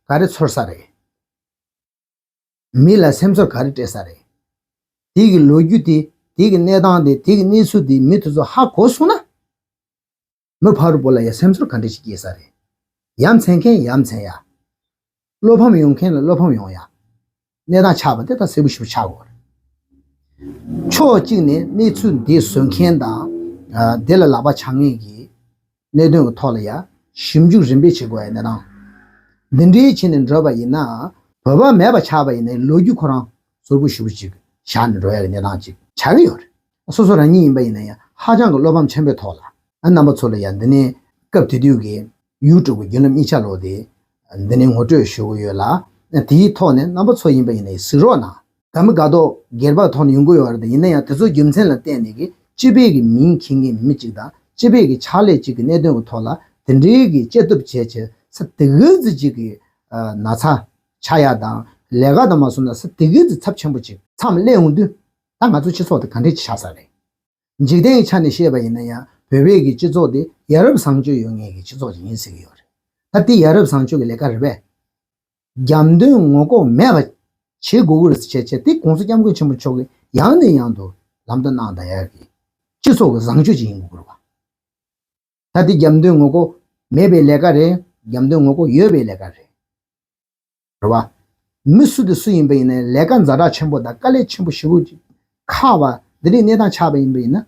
ག་རེ་ཚོར་ས་རེད། མི་ལ་སེམས་ཚོར་ག་རེ་སྤྲད་ས་རེད། དེ་གི་ལོ་རྒྱུས་དེ། དེ་གི་གནས་སྟངས་དེ། དེ་གི་གནས་ཚུལ་དེ་མི་དེ་ཚོ་ཧ་གོ་སོང་ན། མི་ཕ་རུ་པོ་ལ་ཡ་སེམས་ཚོར་ག་འདྲ་ཞིག་སྐྱེ་ས་རེད། ཡ་མཚན་མཁན་ཡ་མཚན་ཡ། བློ་ཕམ་ཡོང་མཁན་ལ་བློ་ཕམ་ཡོང་ཡ། གནས་སྟངས་ཆགས་པ་དེ་ད་གསལ་པོ་ཞིག་ཆགས་དགོས་རེད། ཕྱོགས་གཅིག་ནས་གནས་ཚུལ་འདི་བཟོ་མཁན་དང་། ཨ་དེ་ལ་ལག་པ་འཆང་མཁན་གྱི་གནད་དོན་གྱི་ཐོག་ལ་ཡ་ཞིབ་འཇུག་རིམ་པས་བྱེད་དགོས་ཡ་གནས་སྟངས། འདི་འདྲའི་བྱས་ནས་འགྲོ་བ་ཡིན་ན། བོད་པ་མེད་པ་ཆགས་པ་ཡིན་ནའི་ལོ་རྒྱུས་ཁོ་རང་ཟུར་པོ་ཞེ་པོ་ཅིག་བཞག་ནས་འགྲོ་ཡ་གི་གནས་སྟངས་ཅིག་ཆགས་ཀྱི་ཡོད་རེད། སོ་སོ་རང་ཉིད་ཡིན་པ་ཡིན་ན་ཡང་ཧ་ཅང་གི་བློ་ཕམ་ཆེན་པོའི་ཐོག་ལ། ཨ་རྣམ་པ་ཚོ་ལ་ཡང་འདི་ནས་སྐབས་དེ་དུས་ཀྱི་ཡུ་ཊུབ་ཀྱི་བརྒྱུད་ལམ་གཉིས་ཆ་ལོ་དེ་འདི་ནས་ངོ་སྤྲོད་ཞུ་གི་ཡོད་ལ། དེའི་ཐོག་ནས་རྣམ་པ་ཚོ་ཡིན་པ་ཡིན་ན་ཡང་གཟིགས་རོགས་གནང་། དགའ་མི་དགའ་མདོག་སྒེར་པ་ཐོག་ནས་ཡོང་གི་ཡོད་རེད། ཡིན་ན་ཡང་དེ་ཚོའི་རྒྱུ་མཚན་ལ་བརྟེན་ནས་ཀྱི་སྤྱི་པའི་གི་མིང་འཁྱེར་མཁན་མི་གཅིག་དང་། སྤྱི་པའི་གི་ཕྱག་ལས་གཅིག་གི་གནད་དོན་གྱི་ཐོག་ལ་དེ་འདྲའི་གི་དཔྱད་གཏུབ་བྱས་བྱས་ས་དེ་གི་ཙི་གཅིག་གི་ཨ་ན་ཚ་ཆགས་ཡ་དང་། ལས་ཀ་དང་མ་སོང་ན་ས་དེ་གི་ཙི་ཚབས་ཆེན་པོ་ཅིག་མཚམས་སླེབས་འོང་དུས། ད་ང་ཚོ་སྤྱི་ཚོགས་དེ་ག་འདྲས་ཅིག་ཆགས་ས་རེད། འཇིག་རྟེན་གྱི་ཆ་ནས་བཤད་པ་ཡིན་ན་ཡང་བོད་པའི་གི་སྤྱི་ཚོགས་དེ་ཡ་རབས་བཟང་སྤྱོད་ཡོད་མཁན་གྱི་སྤྱི་ཚོགས་ཅིག་ཡིན་ཟེར་གྱི་ཡོད་རེད། ད་དེ་ཡ་རབས་བཟང་སྤྱོད་ཀྱི་ལས་ཀ་རེད་པས། རྒྱབ་མདུན་ངོ་ལྐོག་མེད་པ་བྱེད་དགོས་ཀྱི་རེད་ཟེར་བྱས་བྱས་དེ་༸གོང་ས་༸སྐྱབས་མགོན་ཆེན་པོ་མཆོག་གིས་ཡང་ནས་ཡང་དུ་ལམ་སྟོན་གནང་བསྡད་ཡག་གི་སྤྱི་ཚོགས་ཀྱི་བཟང་སྤྱོད་ཅིག་ཡིན་དགོས་ཀྱི་རེད་བ། ད་དེ་རྒྱབ་མདུན་ངོ་ལྐོག་མེད་པའི་ལས་ཀ་རེད། རྒྱབ་མདུན་ངོ་ལྐོག་ཡོད་པའི་ལས་ཀ་རེད། རེད་བ། མི་སུ་དང་སུ་ཡིན་པ་ཡིན་ནའི་ལས་ཀ་ཛ་དྲག་ཆེན་པོ་དང་དཀའ་ལས་ཆེན་པོ་ཞེ་པོ་ཅིག་ཁག་པ་འདི་འདྲའི་གནས་སྟངས་ཆགས་པ་ཡིན་པ་ཡིན་ན།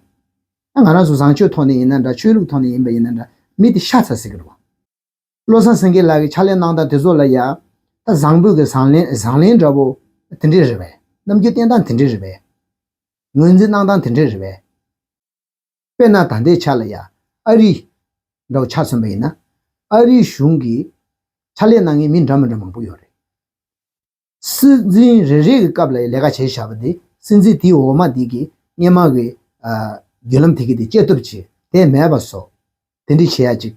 ད་ང་རང་ཚོ་བཟང་སྤྱོད་ཐོག་ནས་ཡིན་ན་འདྲ། ཆོས་ལུགས་ཐོག་ནས་ཡིན་པ་ཡིན་ན་འདྲ། མི་དེ་ཤ་ཚ་ཟེར་གི་རེད་བ། བློ་བཟང་སེང་གེ་ལགས་ཀྱི་ཕྱག་ལས་གནང་སྟངས་དེ་ཚོ་ལ་ཡ། ད་བཟང་པོའི་གི་བཟང་ལན་བཟང་ལན་འདྲ་པོ་དེ་འདྲས་རེད་པས། རྣམ་འགྱུར་བསྟན་སྟངས་དེ་འདྲས་རེད་པས། ངོས་འཛིན་གནང་སྟངས་དེ་འདྲས་རེད་པས། དཔེར་ན་ད་ལྟའི་ཆ་ལ་ཡ་ཨ་རི་འདྲ་པོ་ཆ་མཚོན་པ་ཡིན་ན། ཨ་རིའི་གཞུང་གི་ཕྱག་ལས་གནང་མཁན་མི་འདྲ་མི་འདྲ་མང་པོ་ཡོད་རེད། སྲིད་འཛིན་རེ་རེ་གི་སྐབས་ལ་ལས་ཀ་བྱས་བཞག་པ་དེ་སྲིད་འཛིན་དེའི་འོག་མ་དེ་གི་སྔོན་མ་གི་ཨ་བརྒྱུད་ལམ་དེ་གི་དེ་དཔྱད་གཏུབ་བྱས་དེ་མེད་པ་བཟོ། དེ་འདྲ་བྱེད་ཡ་ཅིག་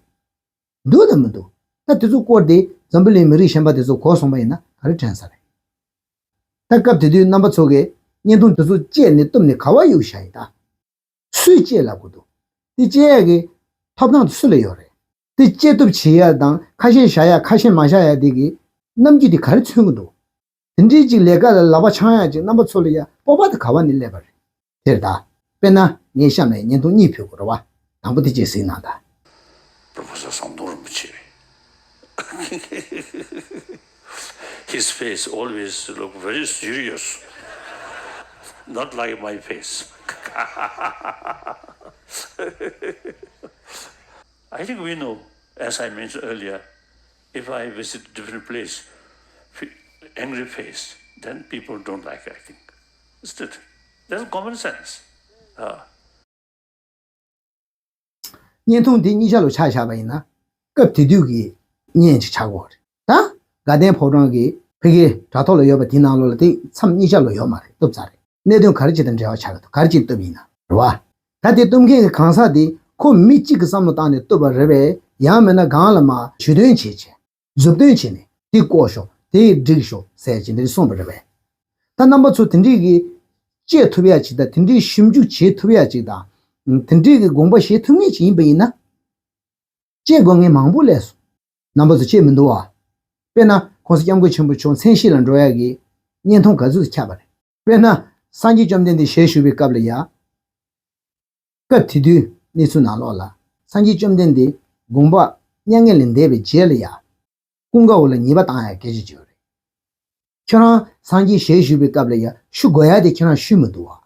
འདུག་དང་མི་འདུག་ད་དེ་ཚོ་སྐོར་དེ་འཛམ་བུ་གླིང་མི་རིགས་གཞན་པ་དེ་ཚོ་གོ་སོང་པ་ཡིན་ན་ག་རེ་དྲན་ས་རེད། ད་སྐབས་དེ་དུས་རྣམ་པ་ཚོ་གིས་བརྙན་ཐུང་དེ་ཚོ་བཅད་ནས་གཏུབ་ནས་ག་བ་གཡུག་བཞག་ཡིན་ད། སུས་བཅད་ལབ་དགོས་འདུག་དེ་བཅད་ཡ་གི་ཐོབ་ཐང་དེ་སུ་ལ་ཡོད་རེད། དེ་དཔྱད་གཏུབ་བྱེད་ཡ་དང་ཁ་ཤས་བཞག་ཡ་ཁ་ཤས་མ་བཞག་ཡ་དེ་གི་རྣམ་འགྱུར་དེ་ག་རེ་མཚོན་གི་འདུག་དེ་འདྲའི་ཅིག་ལས་ཀ་ལ་ལག་པ་འཆང་ཡ་ཅིག་རྣམ་པ་ཚོ་ལ་ཡ་སྤོབས་པ་དེ་ག་བ་ནས་སླེབས་པ་རེད། དེར་ད། དཔེར་ན་ངའི་གཤམ་ལ་བརྙན་ཐུང་གཉིས་ཕུལ་དགོས་རེད་བ། དང་པོ་དེ་གཅིག་གཟིགས་གནང་དང་། Professor Samdong Rinpoche. His face always look very serious. Not like my face. I think we know, as I mentioned earlier, if I visit different place, fe- angry face, then people don't like, I think. Isn't it? That's common sense. Uh, བརྙན་ཐུང་འདི་གཉིས་ཆ་ལོ་ཆ་བཞག་པ་ཡིན་ན། སྐབས་དེ་དུས་ཀྱི་བརྙན་ཅིག་ཆགས་ཀྱི་ཡོད་རེད་ད། དགའ་ལྡན་ཕོ་བྲང་གི་ཕ་གིའི་དྲ་ཐོག་ལ་ཡོད་པ་དེའི་ནང་ལོགས་ལ་དེ་མཚམས་གཉིས་ཆ་ལོ་ཡོད་མ་རེད། གཏུབ་ཚར་རེད། གནད་དོན་ག་རེ་ཅིག་དང་འབྲེལ་བ་ཆགས་ཀྱི་འདུག་ག་རེ་ཅིག་གཏུབ་ཡིན་ན་རེད་བ། ད་དེ་གཏུབ་མཁན་གྱི་གང་ཟག་དེ་ཁོ་མི་གཅིག་གི་བསམ་བློ་བཏང་ནས་གཏུབ་པ་རེད་པས། ཡང་མིན་ན་སྒང་ལ་མར་ཞུ་དོན་བྱས་བྱས། མཛུབ་སྟོན་བྱས་ནས་དེ་བཀོག་ཤོག་དེ་བསྒྲིགས་ཤོག་ཟེར་བྱས་འདི་གསུངས་པ་རེད་པས། ད་རྣམ་པ་ཚོ་དེ་འདྲས་ཀྱི་དཔྱད་ཐུབ་ཡ་ཅིག་དང་། དེ་འདྲས་ཞིབ་འཇུག་བྱེད་ཐུབ་ཡ་ཅིག་དང་། དེ་འདྲས་ཀྱི་དགོངས་པ་བཞེས་ཐུབ་མཁན་ཅིག་ཡིན་པ་ཡིན་ན། དཔྱད་དགོས་མཁན་མང་པོ་སླེབས་སོང་། རྣམ་པ་ཚོ་དཔྱད་མི་འདུག་བ། དཔེར་ན་༸གོང་ས་༸སྐྱབས་མགོན་ཆེན་པོ་མཆོག་མཚན་ཤས་ལ་འགྲོ་ཡ་གི་བརྙན་ཐུང་ག་ཚོད་ཁྱབ་པ་རེད། དཔེར་ན་སངས་རྒྱས་བཅོམ་ལྡན་འདས་ཞལ་བཞུགས་པའི་སྐབས་ལ་ཡ། སྐབས་དེ་དུས་གནས་ཚུལ་ནང་ལོགས་ལ་སངས་རྒྱས་བཅོམ་ལྡན་འདས་དགོངས་པ་མྱ་ངན་ལས་འདས་པའི་རྗེས་ལ་ཡ། ཀུན་དགའ་བོ་ལ་ཉེས་པ་བཏང་ཡ་སྐད་ཆ་བརྗོད་རེད། ཁྱོད་རང་སངས་རྒྱས་ཞལ་བཞུགས་པའི་སྐབས་ལ་ཡ་ཞུ་དགོས་ཡ་དེ་ཁྱོད་རང་ཞུས་མི་འདུག་བ།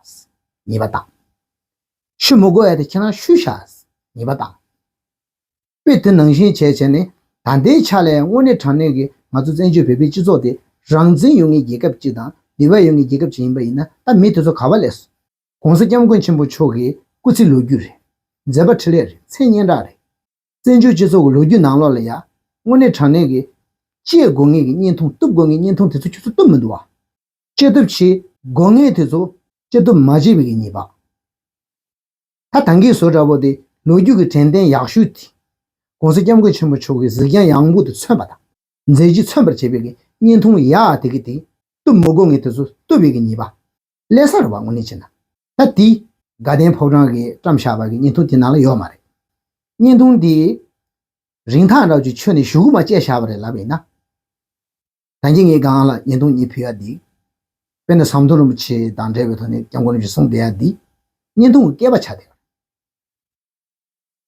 ཉེས་པ་བཏང་། ཞུ་མི་དགོས་ཡ་དེ་ཁྱོད་རང་ཞུས་ཤག་ཉེས་པ་བཏང་། དཔེ་དེ་ནང་བཞིན་བྱས་བྱས་ནས་ད་ལྟའི་ཆ་ལ་ཡང་དངོས་གནས་དྲང་གནས་ཀྱི་ང་ཚོ་བཙན་བྱོལ་བོད་པའི་སྤྱི་ཚོགས་དེ་རང་བཙན་ཡོད་མཁན་རྒྱལ་ཁབ་ཅིག་དང་ནུས་པ་ཡོད་མཁན་རྒྱལ་ཁབ་ཅིག་ཡིན་པ་ཡིན་ན། ད་མི་དེ་ཚོ་ག་བ་སླེབས་སོང་། ༸གོང་ས་༸སྐྱབས་མགོན་ཆེན་པོ་མཆོག་གི་སྐུ་ཚེ་ལོ་རྒྱུས་རེད། མཛད་པ་འཕྲིན་ལས་རེད། མཚན་སྙན་གྲགས་རེད། བཙན་བྱོལ་སྤྱི་ཚོགས་ཀྱི་ལོ་རྒྱུས་ནང་ལོགས་ལ་ཡ། དངོས་གནས་དྲང་གནས་ཀྱི་སྐྱེས་དགོས་ངེས་ཀྱི་བརྙན་ཐུང་གཏུབ་དགོས་ངེས་བརྙན་ཐུང་དེ་ཚོ་ཁྱོད་ཚོ་གཏུབ་མི་འདུག་བ། སྐྱེས་ཐབས་བྱེད་དགོས་ངེས་དེ་ཚོ་སྐྱེས་ཐབས་མ་བྱས་པའི་གི་ཉེས་པ། ད་ད་གིན་བཟོ་འདྲ་པོ་དེ་ལོ་རྒྱུས་ཀྱི་དྲན་རྟེན་ཡག་ཤོས་དེ། ༸གོང་ས་༸སྐྱབས་མགོན་ཆེན་པོ་མཆོག་གི་གཟིགས་རྒྱང་ཡངས་པོ་དེ་མཚོན་པ་དང་། མཛད་རྗེས་མཚོན་པར་བྱེད་པའི་གི་བརྙན་ཐུང་ཡག་དེ་གི་དེ་གཏུབ་མི་དགོས་ངེས་དེ་ཚོ་གཏུབ་པའི་གི་ཉེས་པ། ལས་ས་རེད་བ། དངོས་གནས་བྱས་ན། ད་དེ་དགའ་ལྡན་ཕོ་བྲང་གིས་བཀྲམ་བཞག་པ་གི་བརྙན་ཐུང་དེ་ནང་ལ་ཡོད་མ་རེད། བརྙན་ཐུང་དེ་རིན་ཐང་འདྲ་བོ་ཅིག་ཆོད་ནས་གཞུག་གུ་མ་བཅད་བཞག་པ་རེད་ལབ་པ་ཡིན་ན། ད་གིན་ངས་སྒང་ལ་བརྙན་ཐུང་གཉིས་ཕུལ་ཡ་འདི། དཔེར་ན་ཟམ་གདོང་རིན་པོ་ཆེ་དང་འབྲེལ་བའི་ཐོག་ནས་སྐྱབས་མགོན་རིན་པོ་ཆེས་གསུངས་བསྡད་ཡ་འདི། བརྙན་ཐུང་གི་སྐལ་པ་ཆགས་བསྡད་ཡོད་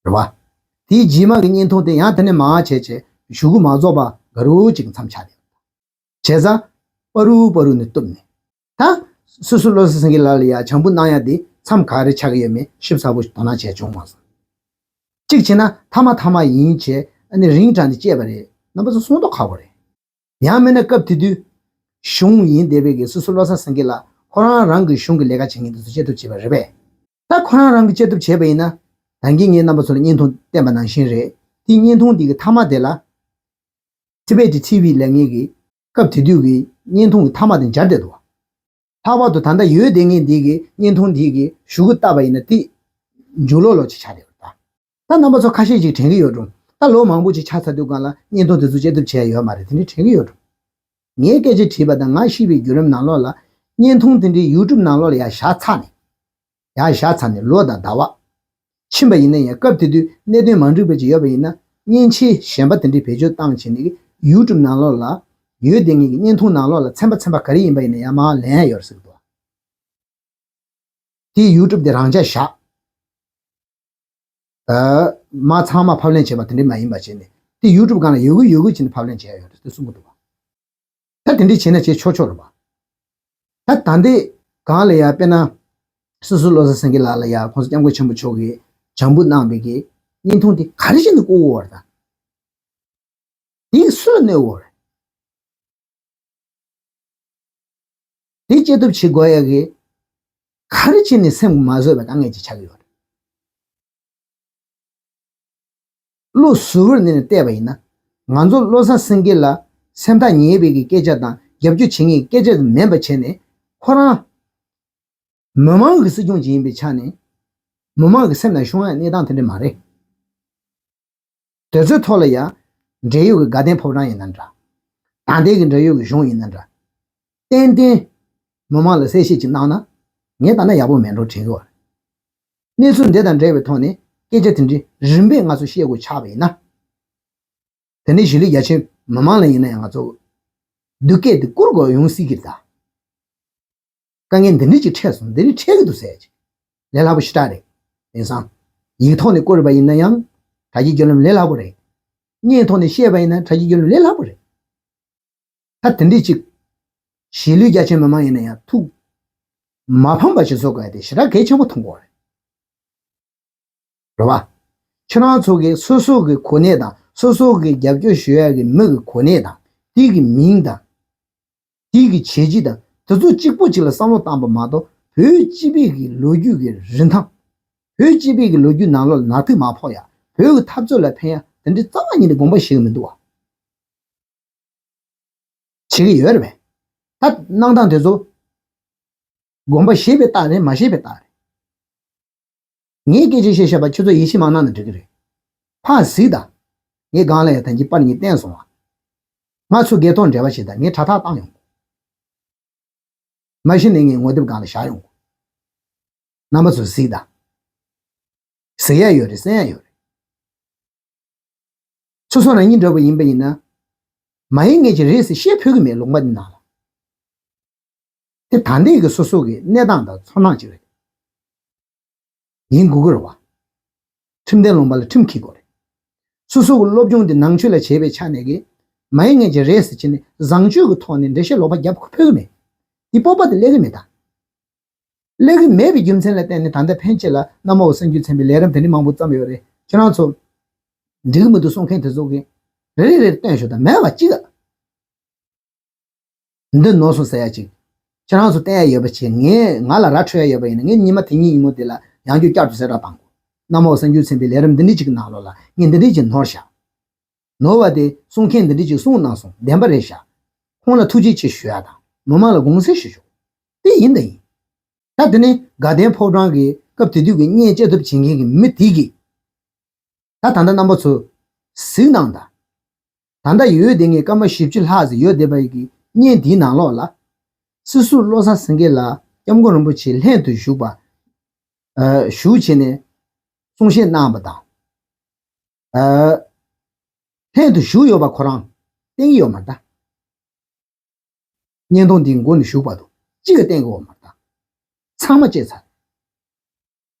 རེད་བ། དེའི་རྗེས་མ་གི་བརྙན་ཐུང་དེ་ཡང་དེ་ནས་མར་བྱས་བྱས་གཞུག་གུ་མ་རྫོགས་པ་དགའ་རབ་ཅིག་མཚམས་ཆགས་བསྡད་ཡོད་རེད། བྱས་ཙང་། པ་རུ་པ་རུ་ནས་གཏུབ་ནས། ད། སོ་སོ་བློ་བཟང་སེང་གེ་ལགས་ལ་ཡ་བྱམས་པོ་གནང་ཡ་དེ་མཚམས་ག་རེ་ཆགས་ཀྱི་ཡོད་མེད་ཞིབ་ཚགས་པོ་དོ་སྣང་བྱས་བྱུང་མ་སོང་། གཅིག་བྱས་ན་མཐའ་མ་མཐའ་མ་ཡིན་བྱས་ཨ་ནི་རིང་དྲགས་ནས་བཅད་པ་རེད། རྣམ་པ་ཚོ་གསུང་མདོག་ཁ་པོ་རེད། ཡང་མིན་ན་སྐབས་དེ་དུས་གཞུང་ཡིན་བསྡད་པའི་གི་སོ་སོ་བློ་བཟང་སེང་གེ་ལགས་ཁོ་རང་རང་གི་གཞུང་གི་ལས་ཀ་བྱེད་མཁན་དེ་ཚོ་བཅད་གཏུབ་བྱས་པ་རེད་པས། ད་ཁོ་རང་རང་གི་བཅད་གཏུབ་བྱས་པ་ཡིན་ན། ད་གིན་ངས་རྣམ་པ་ཚོ་ལ་བརྙན་ཐུང་བསྟན་པ་ནང་བཞིན་རེད། དེ་བརྙན་ཐུང་འདི་གི་མཐའ་མ་དེ་ལ། ཊི་བེ་ཊི་ཊི་བི་ལབ་མཁན་གྱི་སྐབས་དེ་དུས་ཀྱི་བརྙན་ཐུང་གི་མཐའ་མ་དེ་སྦྱར་བསྡད་འདུག་ལྷག་པར་དུ་ད་ལྟ་ཡོད་བསྡད་མཁན་འདི་གི་བརྙན་ཐུང་འདི་གི་གཞུག་གུ་བལྟས་པ་ཡིན་ན་དེ་མཇུག་ལོག་ལོག་ཅིག་ཆགས་བསྡད་ཡོད་རེད་ད། ད་རྣམ་པ་ཚོ་ཁ་ཤས་ཅིག་དྲན་གྱི་ཡོད་འགྲོ། ད་ལོ་མང་པོ་ཅིག་ཆགས་ཚར་དུས་སྒང་ལ་བརྙན་ཐུང་དེ་ཚོ་བཅད་གཏུབ་བྱས་ཡོད་མ་རེད། དེ་འདྲ་དྲན་གྱི་ཡོད་འགྲོ། ངས་སྐད་ཆ་དྲིས་པ་དང་ང་ཤེས་པའི་བརྒྱུད་རིམ་ནང་ལོགས་ལ་བརྙན་ཐུང་དེ་འདྲའི་ཡུ་ཊུབ་ནང་ལོགས་ལ་ཡར་བཞག་ཚར་ནས། ཡར་བཞག་ཚར་ནས་ལོ་དང་ཟླ་བ་ཕྱིན་པ་ཡིན་ན་ཡང་སྐབས་དེ་དུས་གནད་དོན་མ་འགྲིག་པ་ཅིག་ཡོད་པ་ཡིན་ན་མཉེན་ཆས་གཞན་པ་དེ་འདྲའི་བེད་སྤྱོད་བཏང་བྱས་ནས་ཡུ་ཊུབ་ནང་ལོགས་ལ་ཡོད་བསྡད་མཁན་གྱི་བརྙན་ཐུང་ནང་ལོགས་ལ་ཚན་པ་ཚན་པ་ག་རེ་ཡིན་པ་ཡིན་ན་ཡང་མར་ལེན་ཡ་ཡོད་རེད་ཟེར་གྱི་འདུག་དེ་ཡུ་ཊུབ་དེ་རང་འཇགས་བཞག་ཨ། མར་ཚང་མ་ཕབ་ལེན་བྱས་པ་དེ་འདྲ་མ་ཡིན་པ་བྱས་ནས་དེ་ཡུ་ཊུབ་སྒང་ལ་ཡོད་དགོས་ཡོད་དགོས་བྱས་ནས་ཕབ་ལེན་བྱས་ཡ་ཡོད་རེད་ཟེར་གསུང་གི་འདུག་བ། ད་དེ་འདྲ་བྱས་ན་བྱས་ཆོག་ཆོག་རེད་པ། ད་ད་ལྟའི་སྒང་ལ་ཡ་དཔེར་ན། སོ་སོ་བློ་བཟང་སེང་གེ་ལགས་ལ་ཡ་༸གོང་ས་༸སྐྱབས་མགོན་ཆེན་པོ་མཆོག་གིས་བྱམས་པོ་གནང་བའི་གི་བརྙན་ཐུང་དེ་ག་རེ་བྱས་ནས་བཀོད་དགོས་པ་རེད་ད། དེ་སུ་ལ་གནོད་དགོས་པ་རེད། དེ་བཅད་གཏུབ་བྱེད་དགོས་ཡ་གི་ག་རེ་བྱས་ནས་སེམས་མ་བཟོད་པའི་དཀའ་ངལ་ཅིག་ཆགས་ཀྱི་ཡོད་རེད། བློ་གཟུ་བོར་གནས་ནས་བལྟས་པ་ཡིན་ན། ང་ཚོ་བློ་བཟང་སེང་གེ་ལ་སེམས་ཐག་ཉེ་བའི་གི་སྐད་ཆ་དང་རྒྱབ་སྐྱོར་བྱེད་མཁན་གྱི་སྐད་ཆ་དེ་མིན་པ་བྱས་ནས་ཁོ་རང་མི་མང་གི་སྲིད་སྐྱོང་ཅིག་ཡིན་པའི་ཆ་ནས་མི་མང་གི་སེམས་ནང་ཤོང་ཡ་གནས་སྟངས་དེ་འདྲ་མ་རེད། དེ་ཚོའི་ཐོག་ལ་ཡང་འབྲེལ་ཡོད་ཀྱི་དགའ་ལྡན་ཕོ་བྲང་ཡིན་ན་འདྲ། ད་ལྟའི་གི་འབྲེལ་ཡོད་ཀྱི་གཞུང་ཡིན་ན་འདྲ། ཏན་ཏན་མི་མང་ལ་གསལ་བཤད་ཅིག་གནང་ན་ངས་ལྟ་ན་ཡག་པོ་མེད་འགྲོ་དྲན་གྱི་ཡོད་རེད། གནས་ཚུལ་འདི་དང་འབྲེལ་བའི་ཐོག་ནས་སྐད་ཆ་དེ་འདྲའི་རིམ་པས་ང་ཚོ་བཤད་དགོས་ཆགས་པ་ཡིན་ན། དེ་ནས་གཞིས་ལུས་རྒྱ་ཆེ་མི་མང་ལ་ཡིན་ན་ཡང་ང་ཚོ་སྡུག་སྐད་དེ་བསྐུར་དགོས་ཡོང་སྲིད་ཀྱི་རེད་ད། དཀའ་ངལ་འདི་འདྲ་ཅིག་འཕྲད་སོང་། འདི་འདྲ་འཕྲད་ཀྱི་འདུག་ཟེར་ཅིག་ལས་སླ་པོ་ཞེ་དྲག་རེད། དེང་སང་ཡིག་ཐོག་ནས་བསྐུར་བ་ཡིན་ན་ཡང་དྲ་རྒྱའི་བརྒྱུད་ལམ་ལས་སླ་པོ་རེད། བརྙན་ཐོག་ནས་བཤད་པ་ཡིན་ན་དྲ་རྒྱའི་བརྒྱུད་ལམ་ལས་སླ་པོ་རེད། ད་དེ་འདྲ་ཅིག་གཞིས་ལུས་རྒྱ་ཆེ་མི་མང་ཡིན་ན་ཡང་ཐུགས་མ་ཕམ་པ་ཞིག་བཟོ་དགོས་ཡ་དེ་ཞེ་དྲག་གལ་ཆེན་པོ་མཐོང་གི་ཡོད་རེད། རེད་བ། ཁྱེད་རང་ཚོ་གིས་སོ་སོ་གི་གོ་གནས་དང་སོ་སོ་གི་རྒྱབ་སྐྱོར་ཞུ་ཡ་གི་མི་གི་གོ་གནས་དང་དེ་གི་མིང་དང་། དེ་གི་བྱས་རྗེས་དང་དེ་ཚོ་གཅིག་པོ་གཅིག་ལ་བསམ་བློ་བཏང་པ་མ་གཏོགས་བོད་སྤྱི་པའི་གི་ལོ་རྒྱུས་ཀྱི་རིན་ཐང་། བོད་སྤྱི་པའི་གི་ལོ་རྒྱུས་ནང་ལོགས་ལ་ནག་ཐིག་མ་ཕོག་ཡ། བོད་ཀྱི་འཐབ་རྩོད་ལ་ཕན་ཡ་དེ་འདྲའི་རྩ་བ་ཉིད་ནས་དགོངས་པ་བཞེས་གི་མི་འདུག་བ། བྱེད་ཀྱི་ཡོད་རེད་པས། ད་གནང་སྟངས་དེ་ཚོ་དགོངས་པ་བཞེས་པའི་རྟགས་རེད། མ་བཞེས་པའི་རྟགས་རེད། ངས་སྐད་ཆ་བཤད་བཤད་པ་ཁྱོད་ཚོ་ཡིད་ཆེས་མ་གནང་ན་འགྲིག་གི་རེད། ཕར་གཟིགས་དང་། ངས་སྒང་ལ་ཡ་ད་གིན་པར་གཉིས་བསྟན་སོང་བ། ང་ཚོ་སྒེར་ཐོག་འབྲེལ་བ་བྱེད་དང་ངས་དྲ་ཐག་བཏང་ཡོང་། མ་གཞི་ནས་ངས་ངོ་དེབ་སྒང་ལ་བཞག་ཡོང་། རྣམ་པ་ཚོ་གཟིགས་དང་། གཟིགས་ཡ་ཡོད་རེད། གསན་ཡ་ཡོད་རེད། སོ་སོ་རང་ཉིད་འདྲ་པོ་ཡིན་པ་ཡིན་ན། མ་ཡིན་ངེས་ཀྱི་རེད་ཟེར་བཤད་ཕོད་ཀྱི་མེད། ལུང་པ་འདི་ནང་ལ། དེ་ད་ལྟའི་གི་སོ་སོ་གི་གནས་སྟངས་དང་ཚོར་སྣང་ཅིག་རེད། ཡིན་དགོས་ཀྱི་རེད་བ། ཁྲིམས་ལྡན་ལུང་པ་ལ་ཁྲིམས་འཁྱེར་དགོས་རེད། སོ་སོ་གི་སློབ་སྦྱོང་འདི་ནང་ཆོས་ལ་བྱས་པའི་ཆ་ནས་གི། མ་ཡིན་ངེས་ཀྱི་རེད་ཟེར་བྱས་ནས་བཟང་སྤྱོད་ཀྱི་ཐོག་ནས་འགྲེལ་བཤད་ལོག་པ་རྒྱབ་ཕོད་ཀྱི་མེད། འདི་སྤོབས་པ་དེ་སླེབས་ཀྱི་མེད་ད། སླེབས་ཀྱི་མེད་པའི་རྒྱུ་མཚན་ལ་བརྟེན་ནས་ད་ལྟ་ཕན་ཆད་ལ་གནམ་འོག་གསར་འགྱུར་ཚན་པའི་ལས་རིམ་དེ་འདྲ་མང་པོ་བརྩམས་ཡོད་རེད། ཁྱེད་རང་ཚོ་འགྲིག་གི་མི་འདུག་གསུང་མཁན་དེ་ཚོ་གིས་རེ་རེ་རེ་བཏོན་ཤོག་དང་མེད་པ་གཅིག་ཨ། འདི་ནོར་སོང་ཟེར་ཡ་ཅིག་ ཁྱེད་རང་ཚོ་བསྟན་ཡ་ཡོད་པ་བྱས། ངས་ང་ལ་ར་འཕྲོད་ཡ་ཡོད་པ་ཡིན་ན། ངས་ཉི་མ་དེ་ཉིན་ཉིན་མོ་དེ་ལ་ཡང་བསྐྱར་བསྐྱར་དུ་གསལ་བསྒྲགས་བཏང་དགོས། གནམ་འོག་གསར་འགྱུར་ཚན་པའི་ལས་རིམ་འདི་འདྲ་ཅིག་གི་ནང་ལོགས་ལ་ངས་འདི་འདྲ་ཅིག་ནོར་བཞག། ནོར་བ་དེ་གསུང་མཁན་འདི་འདྲ་ཅིག་གསུངས་གནང་སོང་། བདེན་པ་རེད་ཤག། ཁོང་ལ་ཐུགས་རྗེ་ཆེ་ཞུ་ཡ་དང་། མི་མང་ལ་དགོངས་སེལ་ཞུ་ཆོག། དེ་ཡིན་དང་ཡིན། ད་དེ་ནས་དགའ་ལྡན་ཕོ་བྲང་གི་སྐབས་དེ་དུས་ཀྱི་བརྙན་བཅད་གཏུབ་བྱེད་མཁན་གྱི་མི་དེ་གིས། ད་ད་ལྟ་རྣམ་པ་ཚོ་གཟིགས་གནང་དང་། ད་ལྟ་ཡོད་བསྡད་མཁན་སྐར་མ་བཞི་བཅུ་ལྷག་ཙམ་ཡོད་བསྡད་པ་ཡི་གི་བརྙན་དེའི་ནང་ལོགས་ལ། སྲིད་ཟུར་བློ་བཟང་སེང་གེ་ལགས་སྐྱབས་མགོན་རིན་པོ་ཆེ་ལྷན་དུ་བཞུགས་པ། ཨ། བཞུགས་བྱས་ནས་གསུང་བཤད་གནང་བ་དང་། ཨ། ལྷན་དུ་བཞུགས་ཡོད་པ་ཁོ་རང་བསྟན་གྱི་ཡོད་མ་རེད་ད། བརྙན་ཐུང་འདིའི་མགོ་ནས་མཇུག་བར་དུ་གཅིག་ཀྱང་བསྟན་གྱི་ཡོད་མ་རེད་ད། ཚང་མ་བཅད་ཚར།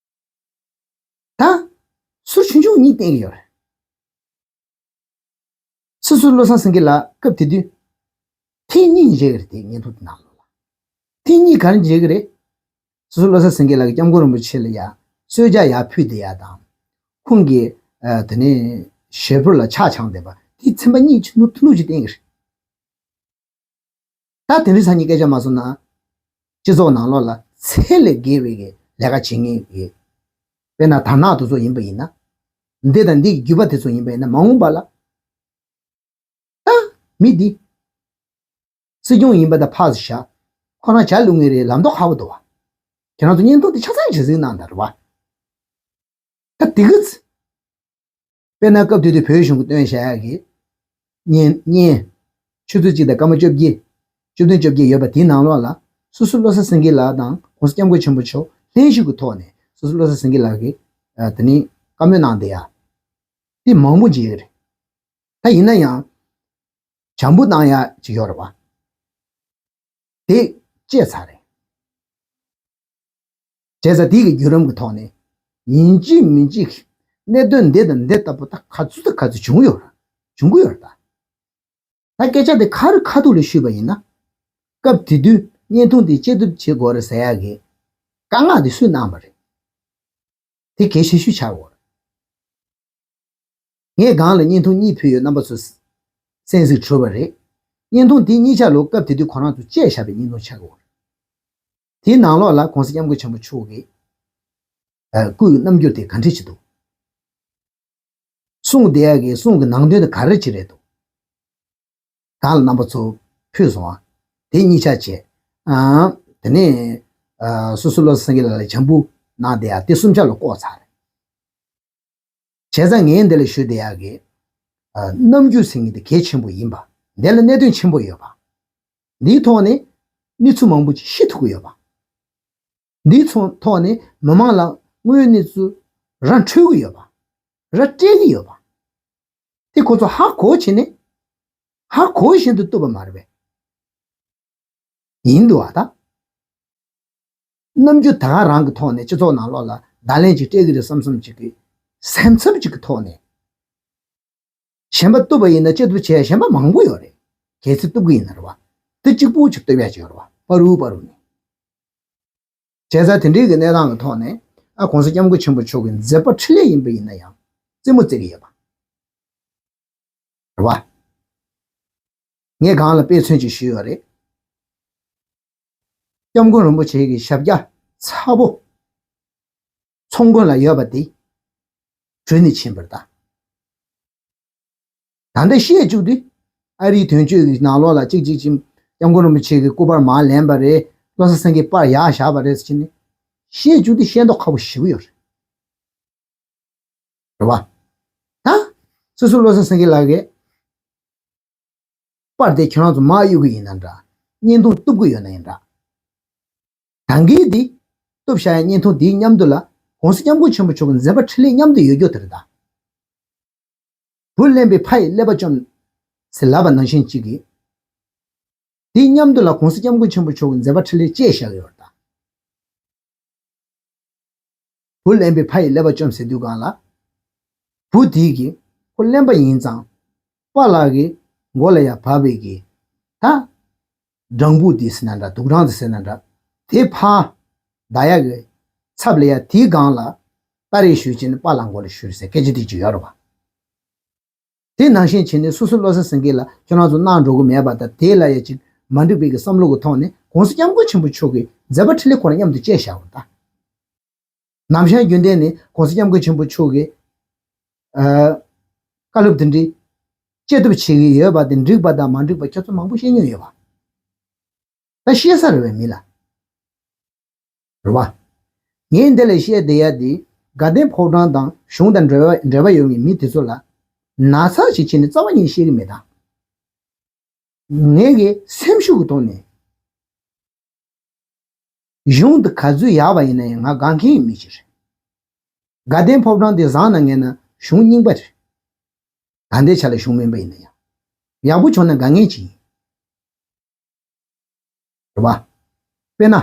ད་ཟུར་ཆུང་ཆུང་གཉིས་བསྟན་གྱི་ཡོད་རེད། སྲིད་ཟུར་བློ་བཟང་སེང་གེ་ལགས་སྐབས་དེ་དུས་ཐེངས་གཉིས་མཇལ་གྱི་རེད་དེ། བརྙན་ཐུང་དེ་ནང་ལོགས་ལ། ཐེངས་གཉིས་ག་རེ་མཇལ་གྱི་རེད། སྲིད་ཟུར་བློ་བཟང་སེང་གེ་ལགས་ཀྱིས་སྐྱབས་མགོན་རིན་པོ་ཆེ་ལ་ཡ་གསོལ་ཇ་ཡར་ཕུལ་བསྡད་ཡ་དང་། ཁོང་གིས། ཨ། དེ་ནས་ཞལ་ཕོར་ལ་ཕྱག་འཆང་བསྡད་པ་དེ་ཚན་པ་གཉིས་ཆུ་ནུབ་ཐུ་ནུབ་ཅིག་བསྟན་གྱི་རེད། ད་དེ་འདྲའི་སང་ཉིན་སྐད་ཆ་མ་གསུངས་ན། སྤྱི་ཚོགས་ནང་ལོགས་ལ་ཚད་ལས་བརྒལ་བའི་གི་ལས་ཀ་བྱེད་མཁན་གྱི། དཔེར་ན་དར་ནག་དེ་ཚོ་ཡིན་པ་ཡིན་ན། འདི་དང་འདི་གི་བརྒྱུད་པ་དེ་ཚོ་ཡིན་པ་ཡིན་ན། མ་འོངས་པ་ལ། ད་མི་འདི་སྲིད་སྐྱོང་ཡིན་པ་ད་ཕར་བཞག། ཁོ་རང་ཇ་བླུག་མཁན་རེད། ལམ་ཐོག་ཁ་པོ་འདུག་བ། ཁྱེད་རང་ཚོ་བརྙན་ཐུང་དེ་ཆ་ཚང་ཞིག་གཟིགས་གནང་དང་། རེད་བ། ད་དེ་གི་ཚེ། དཔེར་ན་སྐབས་དེ་དུས་བོད་གཞུང་གིས་བཏོན་བཞག་ཡག་གི་བརྙན། བརྙན། ཆུ་ཚོད་གཅིག་དང་སྐར་མ་བཅོ་བརྒྱད། བཅུ་བདུན་བཅོ་བརྒྱད་ཡོད་པ་དེའི་ནང་ལོགས་ལ། སོ་སོ་བློ་བཟང་སེང་གེ་ལགས་དང་༸གོང་ས་༸སྐྱབས་མགོན་ཆེན་པོ་མཆོག་ལྷན་ཞུགས་ཀྱི་ཐོག་ནས། སོ་སོ་བློ་བཟང་སེང་གེ་ལགས་ཀྱིས། ཨ། དེ་ནས་བཀའ་མོལ་གནང་བསྡད་ཡ་དེ་མང་པོ་མཇལ་གྱི་རེད། ད་ཡིན་ན་ཡང་། བྱམས་པོ་གནང་ཡ་ཅིག་ཡོད་རེད་བ། དེ་བཅད་ཚར་རེད། བྱས་ཙང་དེ་གི་བརྒྱུད་རིམ་གྱི་ཐོག་ནས། ཡིན་གཅིག་མིན་གཅིག་གནད་དོན་འདི་དང་འདི་ལྟ་བུ་ད་ག་ཚོད་དང་ག་ཚོད་བྱུང་ཡོད་རེད། བྱུང་གི་ཡོད་རེད་ད། ད་སྐད་ཆ་དེ་ཁ་རི་ཁ་ཐུག་ལ་ཞུས་པ་ཡིན་ན། སྐབས་དེ་དུས་བརྙན་ཐུང་དེ་བཅད་གཏུབ་བྱེད་དགོས་རེད་ཟེར་ཡག་གི་བཀའ་མངགས་དེ་སུས་གནང་བ་རེད། དེ་གལ་ཆེ་ཤོས་ཆགས་ཡོད་རེད། ངས་སྒང་ལ་བརྙན་ཐུང་གཉིས་ཕུལ་ཡོད། རྣམ་པ་ཚོས་གསན་གཟིགས་གྲུབ་པ་རེད། བརྙན་ཐུང་དེ་གཉིས་ཆ་ལོ་སྐབས་དེ་དུས་ཁོ་རང་ཚོ་བཅད་བཞག་པའི་བརྙན་ཐུང་ཆགས་ཀྱི་ཡོད་རེད། དེའི་ནང་ལོགས་ལ་༸གོང་ས་༸སྐྱབས་མགོན་ཆེན་པོ་མཆོག་གི། ཨ། སྐུའི་རྣམ་འགྱུར་དེ་ག་འདྲ་ཅིག་འདུག། གསུངས་བསྡད་ཡག་གི་གསུང་གི་ནང་དོན་དེ་ག་རེ་ཅིག་རེད་འདུག། སྒང་ལ་རྣམ་པ་ཚོ་ཕུལ་སོང་ཨ། དེ་གཉིས་ཆ་བྱས། ཨ། དེ་ནས། ཨ། སོ་སོ་བློ་བཟང་སེང་གེ་ལགས་ལ་བྱམས་པོ་གནང་བསྡད་ཡ་དེ་གསུམ་ཆ་ལ་བཀོག་ཚར་རེད། བྱས་ཙང་ངས་འདི་ལ་ཞུ་བསྡད་ཡག་གི། ཨ། རྣམ་འགྱུར་ཟེར་མཁན་དེ་གལ་ཆེན་པོ་ཡིན་པ། འདི་ལ་གནད་དོན་ཆེན་པོ་ཡོད་པ། འདིའི་ཐོག་ནས་གནས་ཚུལ་མང་པོ་ཅིག་ཤེས་ཐུབ་ཀྱི་ཡོད་པ། འདིའི་ཚོ་ཐོག་ནས་མི་མང་ལ་དངོས་ཡོད་གནས་ཚུལ་ར་འཕྲོད་ཀྱི་ཡོད་པ། ར་སྤྲད་ཀྱི་ཡོད་པ། དེ་ཁོ་ཚོ་ཧ་གོ་བྱས་ནས། ཧ་གོ་བཞིན་དུ་བཏུབ་པ་མ་རེད་པས། ཡིན་འདུག་བ་ད། རྣམ་འགྱུར་ད་ག་རང་གི་ཐོག་ནས་སྤྱི་ཚོགས་ནང་ལོགས་ལ་བརྡ་ལན་ཅིག་སྤྲད་ཀྱི་རེད་བསམ་བསམ་ཅིག་གི་སེམས་འཚབ་ཅིག་གི་ཐོག་ནས། གཞན་པ་བཏུབ་པ་ཡིན་ན་བཅད་གཏུབ་བྱས། གཞན་པ་མང་པོ་ཡོད་རེད། གལ་སྲིད་བཏུབ་ཀྱི་ཡིན་ན་རེད་བ། དེ་གཅིག་པུ་ཅིག་བཏུབ་ཡ་ཅིག་ཡོད་རེད་བ། པ་རུ་པ་རུ་ནས། བྱས་ཙང་དེ་འདྲའི་གི་གནས་སྟངས་ཀྱི་ཐོག་ནས། ཨ། ༸གོང་ས་༸སྐྱབས་མགོན་ཆེན་པོ་མཆོག་གི་མཛད་པ་འཕྲིན་ལས་ཡིན་པ་ཡིན་ན་ཡང་རྩེད་མོ་རྩེ་གི་ཡོད་པ་རེད་བ། ངས་སྒང་ལ་དཔེ་མཚོན་ཅིག་ཞུས་ཡོད་རེད། སྐྱབས་མགོན་རིན་པོ་ཆེ་གི་ཞབས་རྐྱང་ཚ་པོ་ཚོགས་མགོན་ལ་ཡོད་པ་དེ་གྲོལ་ནས་ཕྱིན་པ་རེད་ད། ད་ལྟ་བཤད་བཅུག་དུས། ཨ་རིའི་དོན་གཅོད་ཀྱི་ནང་ལོགས་ལ་གཅིག་གཅིག་གཅིག་སྐྱབས་མགོན་རིན་པོ་ཆེ་གི་སྐུ་པར་མར་ལེན་པ་རེད། བློ་བཟང་སེང་གེའི་པར་ཡར་བཞག་པ་རེད་ཟེར་ནས་བཤད་བཅུག་དུས། ཤེས་མདོག་ཁ་པོ་ཞེ་པོ་ཡོད་རེད། རེད་བ། ད་སོ་སོ་བློ་བཟང་སེང་གེ་ལགས་ཀྱིས་པར་དེ་ཁྱོད་རང་ཚོ་མར་གཡུག་གི་ཡིན་ན་འདྲ། བརྙན་ཐུང་གཏུབ་གི་ཡོད་ན་ཡང་འདྲ། ད་གིན་དེ་གཏུབ་བཞག་ཡ་བརྙན་ཐུང་དེའི་མཉམ་དུ་ལ་༸གོང་ས་༸སྐྱབས་མགོན་ཆེན་པོ་མཆོག་གི་མཛད་པ་འཕྲིན་ལས་མཉམ་དུ་ཡོད་རྒྱུ་དེ་རེད་ད། བུ་གླེན་པའི་ཕ་ཡི་ཀླད་པ་བཅོམ་ཟེར་ལབ་པ་ནང་བཞིན་གཅིག་གིས། དེའི་མཉམ་དུ་ལ་༸གོང་ས་༸སྐྱབས་མགོན་ཆེན་པོ་མཆོག་གི་མཛད་པ་འཕྲིན་ལས་བཅས་བཞག་ཡོད་རེད་ད། བུ་གླེན་པའི་ཕ་ཡི་ཀླད་པ་བཅོམ་ཟེར་དུས་སྒང་ལ། བུ་དེ་གིས་ཁོ་གླེན་པ་ཡིན་ཙང་། པཱ་ལགས་ཀྱི་མགོ་ལ་ཡར་བབས་པའི་གི། ད་སྦྲང་བུ་དེ་ཟེར་ན་འདྲ། དུག་སྦྲང་དེ་ཟེར་ན་འདྲ། དེ་ཕར་བདའ་ཡག་གི་ཚབ་ལ་ཡ་དེའི་སྒང་ལ་སྟ་རེ་གཞུས་བྱས་ནས་པཱ་ལགས་མགོ་ལ་གཞུས་ཟེར་སྐད་ཆ་དེ་ཅིག་ཡོད་རེད་བ། དེ་ནང་བཞིན་བྱས་ནས་སོ་སོ་བློ་བཟང་སེང་གེ་ལ་ཁྱོད་རང་ཚོ་གནང་འགྲོ་གི་མེད་པ་དང་། དེ་ལ་ཡ་ཅིག་མ་འགྲིག་པའི་གི་བསམ་བློ་གི་ཐོག་ནས་ ༸གོང་ས་༸སྐྱབས་མགོན་ཆེན་པོ་མཆོག་གིས་མཛད་པ་འཕྲིན་ལས་ཁོ་རང་མཉམ་དུ་བཅས་བཞག་པ་རེད་ད། ནམ་ཞར་རྒྱུན་ལྡན་ནས་༸གོང་ས་༸སྐྱབས་མགོན་ཆེན་པོ་མཆོག་གིས་ཨ་བཀའ་སློབ་དེ་འདྲའི་བཅད་གཏུབ་བྱེད་ཀྱི་ཡོད་པ་དེ་འགྲིག་པ་དང་མ་འགྲིག་པ་ཁྱོད་ཚོ་མང་པོ་བཤད་མྱོང་ཡོད་པ། ད་བཤད་ས་རེད་པས་མི་ལ། རེད་པ། ངས་འདི་ལ་བཤད་བསྡད་ཡ་དེ་དགའ་ལྡན་ཕོ་བྲང་དང་གཞུང་དང་འབྲེལ་བ་འབྲེལ་བ་ཡོད་མཁན་མི་དེ་ཚོ་ལ་ན་ཚ་ཞིག་བྱས་ནས་རྩ་བ་ཉིད་བཤད་ཀྱི་མེད་ད། ངས་ཀྱི་སེམས་ཤུགས་ཀྱི་ཐོག་ནས་གཞུང་འདི་ག་ཚོད་ཡག་པ་ཡིན་ན་ཡང་ང་དགའ་མཁན་གྱི་མི་ཞིག་རེད། དགའ་ལྡན་ཕོ་བྲང་འདི་བཟང་ན་ངན་ན་གཞུང་རྙིང་པ་རེད། ད་ལྟའི་ཆ་ལ་གཞུང་སྨན་པ་ཡིན་ན་ཡང་། ཡག་པོ་བྱུང་ན་དགའ་མཁན་ཅིག་ཡིན། རེད་པ། དཔེར་ན།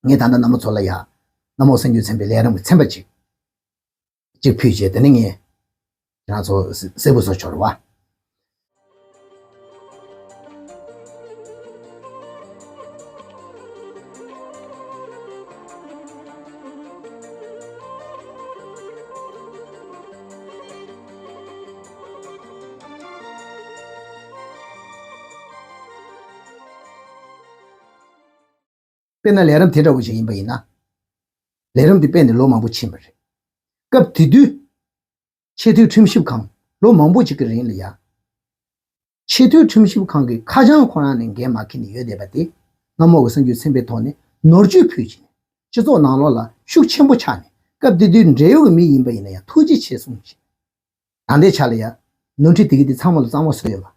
ངས་ད་ལྟ་རྣམ་པ་ཚོ་ལ་ཡ། གནམ་འོག་གསར་འགྱུར་ཚན་པའི་ལས་རིམ་གྱི་ཚན་པ་གཅིག་གཅིག་ཕུལ་རྗེས་དེ་ནས་ངས། ཁྱེད་རང་ཚོ་གསལ་པོ་བཟོ་ཆོག་རེད་པ། དཔེར་ན་ལས་རིམ་དེ་འདྲ་བོ་ཞིག་ཡིན་པ་ཡིན་ན། ལས་རིམ་འདི་སྤེལ་ནས་ལོ་མང་པོ་ཕྱིན་པ་རེད། སྐབས་དེ་དུས། ཆེས་མཐོའི་ཁྲིམས་ཞིབ་ཁང་ལོ་མང་པོ་ཅིག་གི་རིང་ལ་ཡ། ཆེས་མཐོའི་ཁྲིམས་ཞིབ་ཁང་གི་ཁ་བྱང་ཁོ་རང་ནས་འགན་མ་འཁྱེར་ནས་ཡོད་བསྡད་པ་དེ། གནམ་འོག་གི་གསར་འགྱུར་ཚན་པའི་ཐོག་ནས་ནོར་བཅོས་ཕུལ་བྱས་ནས་སྤྱི་ཚོགས་ནང་ལོགས་ལ་ཤུགས་ཆེན་པོ་ཆགས་ནས་སྐབས་དེ་དུས་འབྲེལ་ཡོད་ཀྱི་མི་ཡིན་པ་ཡིན་ན་ཡང་ཐུགས་རྗེ་ཆེ་གསུངས་བྱས། ད་ལྟའི་ཆ་ལ་ཡ། ནོར་འཁྲུལ་དེ་གི་དེ་ཚང་མ་ལ་གཙང་མ་བཟོས་ཡོད་པ།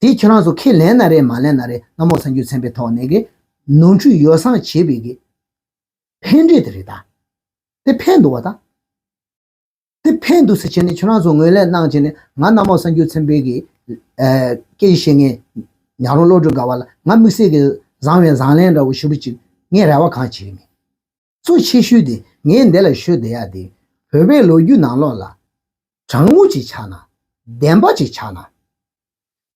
དེ་ཁྱེད་རང་ཚོ་ཁས་ལེན་ན་རེད་མ་ལེན་ན་རེད་གནམ་འོག་གསར་འགྱུར་ཚན་པའི་ཐོག་ནས་གི་ནོར་འཁྲུལ་ཡོ་བསྲང་བྱས་པའི་གི་ཕན་འབྲས་དེ་རེད་ད། དེ་ཕན་འདུག་པ་ད། དེ་ཕན་འདུག་ཟེར་བྱས་ནས་ཁྱེད་རང་ཚོ་ངོས་ལེན་གནང་བྱས་ནས་ང་གནམ་འོག་གསར་འགྱུར་ཚན་པའི་གི་ཨ་སྐད་ཆ་བཤད་མཁན་ཉག་རོང་བློ་གྲོས་དགའ་བ་ལ་ང་དམིགས་བསལ་གི་བཟང་བའི་བཟང་ལན་འདྲ་བོ་ཞུ་བ་ཅིག་ངས་རེ་བ་གང་བྱེད་ཀྱི་མེད། གཙོ་ཆེ་ཤོས་དེ་ངས་འདི་ལ་ཤོད་བསྡད་ཡ་དེ་བོད་པའི་ལོ་རྒྱུས་ནང་ལོགས་ལ་དྲང་མོ་ཅིག་ཆགས་ན། བདེན་པ་ཅིག་ཆགས་ན།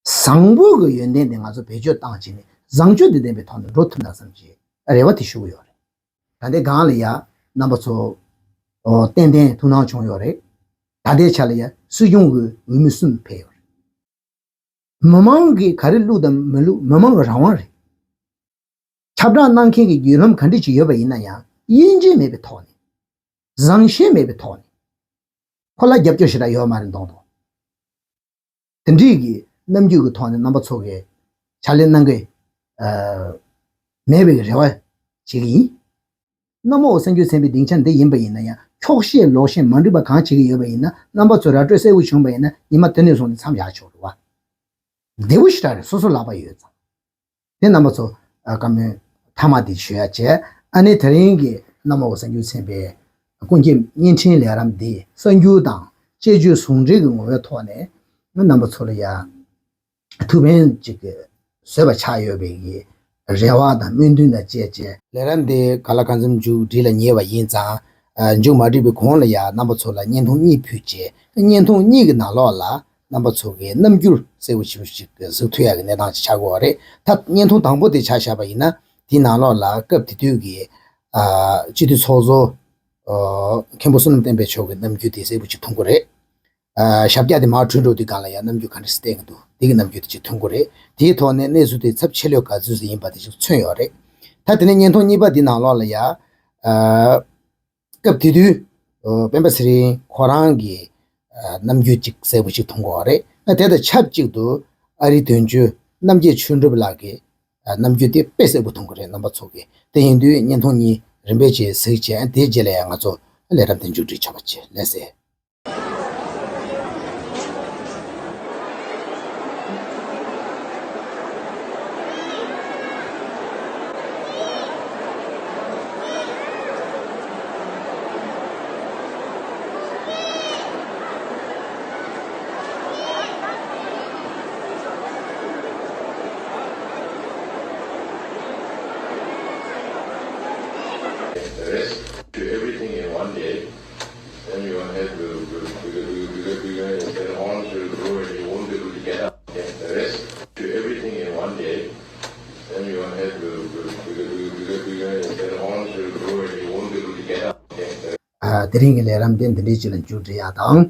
བཟང་པོ་གི་ཡོན་ཏན་དེ་ང་ཚོ་བེད་སྤྱོད་བཏང་བྱས་ནས་བཟང་སྤྱོད་དེ་ལྡན་པའི་ཐོག་ནས་འགྲོ་ཐུབ་ན་བསམ་གྱི་རེ་བ་དེ་ཞུ་གི་ཡོད་རེད། ད་ལྟའི་སྒང་ལ་ཡ་རྣམ་པ་ཚོ་ཨོ་ཏན་ཏན་ཐུགས་སྣང་བྱུང་ཡོད་རེད། ད་ལྟའི་ཆ་ལ་ཡ་སྲིད་སྐྱོང་གི་འོས་མི་གསུམ་ཕེབས་ཡོད་རེད། མི་མང་གིས་ག་རེ་བླུགས་དང་མི་བླུགས་མི་མང་གི་རང་དབང་རེད། ཁྱབ་བསྒྲགས་གནང་མཁན་གྱི་བརྒྱུད་ལམ་ག་འདྲ་ཅིག་ཡོད་པ་ཡིན་ན་ཡང་དབྱེ་འབྱེད་མེད་པའི་ཐོག་ནས། བཟང་ཞན་མེད་པའི་ཐོག་ནས། ཁོ་ལ་རྒྱབ་སྐྱོར་ཞེ་དྲག་ཡོད་མ་རེད་མདོག་མདོག་དེ་འདྲའི་གི་རྣམ་འགྱུར་གྱི་ཐོག་ནས་རྣམ་པ་ཚོ་གིས་ཕྱག་ལས་གནང་གི་ཨ་མེད་པའི་རེ་བ་བྱེད་ཀྱི་ཡིན། གནམ་འོག་གསར་འགྱུར་ཚན་པའི་སྡིངས་ཆ་འདི་ཡིན་པ་ཡིན་ན་ཡང་འཁྱོག་བཤད་ལོག་བཤད་མ་འགྲིག་པ་གང་བྱེད་ཀྱི་ཡོད་པ་ཡིན་ན་རྣམ་པ་ཚོས་ར་སྤྲོད་གསལ་པོ་བྱུང་བ་ཡིན་ན་ཉི་མ་དེ་ནས་བཟུང་ནས་མཚམས་བཞག་ཆོག་རེད་བ། བདེ་པོ་ཞེ་དྲག་རེད། སོ་སོ་ལག་པ་ཡོད་ཙང་། དེ་རྣམ་པ་ཚོ་ཨ་བཀའ་མོལ་མཐའ་མ་དེ་ཞུ་ཡ་བྱས། ཨ་ནི་དེ་རིང་གི་གནམ་འོག་གསར་འགྱུར་ཚན་པའི་སྐུ་འཁྱེར་བརྙན་འཕྲིན་ལས་རིམ་འདི་གསར་འགྱུར་དང་དཔྱད་བརྗོད་ཟུང་འབྲེལ་གྱི་ངོ་བོའི་ཐོག་ནས་རྣམ་པ་ཚོ་ལ་ཡ་ཐུགས་ཕན་ཅིག་བཟོས་པ་ཆགས་ཡོད་པའི་གི་རེ་བ་དང་སྨོན་འདུན་དང་བཅས་བྱས། ལས་རིམ་འདི་ག་ལ་གང་འཚམ་མཇུག་སྒྲིལ་ལ་ཉེ་བ་ཡིན་ཙང་། ཨ་མཇུག་མ་སྒྲིལ་བའི་གོང་ལ་ཡ་རྣམ་པ་ཚོ་ལ་བརྙན་ཐུང་གཉིས་ཕུལ་རྗེས་བརྙན་ཐུང་གཉིས་ཀྱི་ནང་ལོགས་ལ་རྣམ་པ་ཚོ་གི་རྣམ་འགྱུར་གསལ་པོ་ཞེ་པོ་ཅིག་གཟིགས་ཐུབ་ཡག་གི་གནས་སྟངས་ཅིག་ཆགས་ཀྱི་ཡོད་རེད། ད་བརྙན་ཐུང་དང་པོ་དེ་ཆ་བཞག་པ་ཡིན་ན་དེའི་ནང་ལོགས་ལ་སྐབས་དེ་དུས་ཀྱི་ཨ་སྤྱི་འཐུས་ཚོགས་གཙོ་ཨ་མཁན་པོ་བསོད་ནམས་བསྟན་འཕེལ་མཆོག་གི་རྣམ་འགྱུར་དེ་གསལ་པོ་ཅིག་མཐོང་གི་རེད། ཨ་ཞབས་བཀྱག་དེ་མར་བྲུས་འགྲོ་དུས་སྒང་ལ་ཡང་རྣམ་འགྱུར་ག་འདྲ་སེ་བསྟན་གྱི་འདུག་དེ་གི་རྣམ་འགྱུར་དེ་ཅིག་མཐོང་གི་རེད། དེའི་ཐོག་ནས་གནས་ཚུལ་དེ་ཚབས་ཆེ་ལོས་ག་ཚོད་ཟིག་ཡིན་པ་དེ་ཅིག་མཚོན་ཡོད་རེད། ད་དེ་ནས་བརྙན་ཐུང་གཉིས་པ་འདི་ནང་ལོགས་ལ་ཡ། ཨ་སྐབས་དེ་དུས་ཨོ་སྤེན་པ་ཚེ་རིང་ཁོ་རང་གི་ཨ་རྣམ་འགྱུར་ཅིག་གསལ་པོ་ཅིག་མཐོང་གི་ཡོད་རེད། ཨ་དེ་དང་ཆབས་ཅིག་ཏུ་ཨ་རིའི་དོན་གཅོད་རྣམ་རྒྱལ་ཆོས་གྲུབ་ལགས་ཀྱི་ཨ་རྣམ་འགྱུར་དེ་དཔེ་གསལ་པོ་མཐོང་གི་རེད་རྣམ་པ་ཚོ་གིས། དེ་ཡིན་དུས་བརྙན་ཐུང་གཉིས་རིམ་པས་བཅས་གཟིགས་བྱས་དེའི་རྗེས་ལ་ཡང་ང་ཚོ་ལས་རིམ་དེ་མཇུག་སྒྲིལ་ཆོག་པ་བྱེད་ལགས་སེ། The rest to everything in one day, then your head will, will, will, will, will, will, will, your arms will grow and you won't be able to get up. The rest to everything in one day, then your head will, will, will, will, will, will, your arms will grow and you won't be able to get up. ཨ་དེ་རིང་གི་ལས་རིམ་དེ་འདི་འདྲའི་ཅིག་ལ་མཇུག་སྒྲིལ་ཡག་དང་།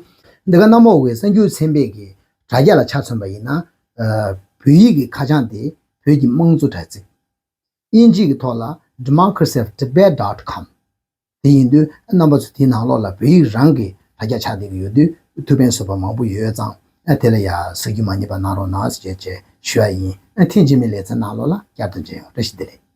འདི་ག་གནམ་འོག་གི་གསར་འགྱུར་ཚན་པའི་གི་དྲ་རྒྱ་ལ་ཆ་མཚོན་པ་ཡིན་ན། ཨ་བོད་ཡིག་གི་ཁ་བྱང་དེ་ བོད་ཀྱི་དམངས་གཙོ་དྲ་ཚིགས། དབྱིན་ཇི་གི་ཐོག་ལ་democracy of tibet dot com། དེ་ཡིན་དུས་རྣམ་པ་ཚོ་དེའི་ནང་ལོགས་ལ་བོད་ཡིག་རང་གི་དྲ་རྒྱ་ཆགས་བསྡད་ཀྱི་ཡོད་དུས་ཐུགས་ཕན་གསོས་པ་མང་པོ་ཡོད་ཙང་དེ་ལ་ཡ་གཟིགས་རྒྱུ་མ་བསྙེལ་བ་གནང་རོགས་གནང་ཞེས་བྱས་ཞུ་ཡ་ཡིན། ཐེངས་རྗེས་མའི་ལེ་ཚན་ནང་ལོགས་ལ་བསྐྱར་དུ་མཇལ་ཡོང་། བཀྲ་ཤིས་བདེ་ལེགས།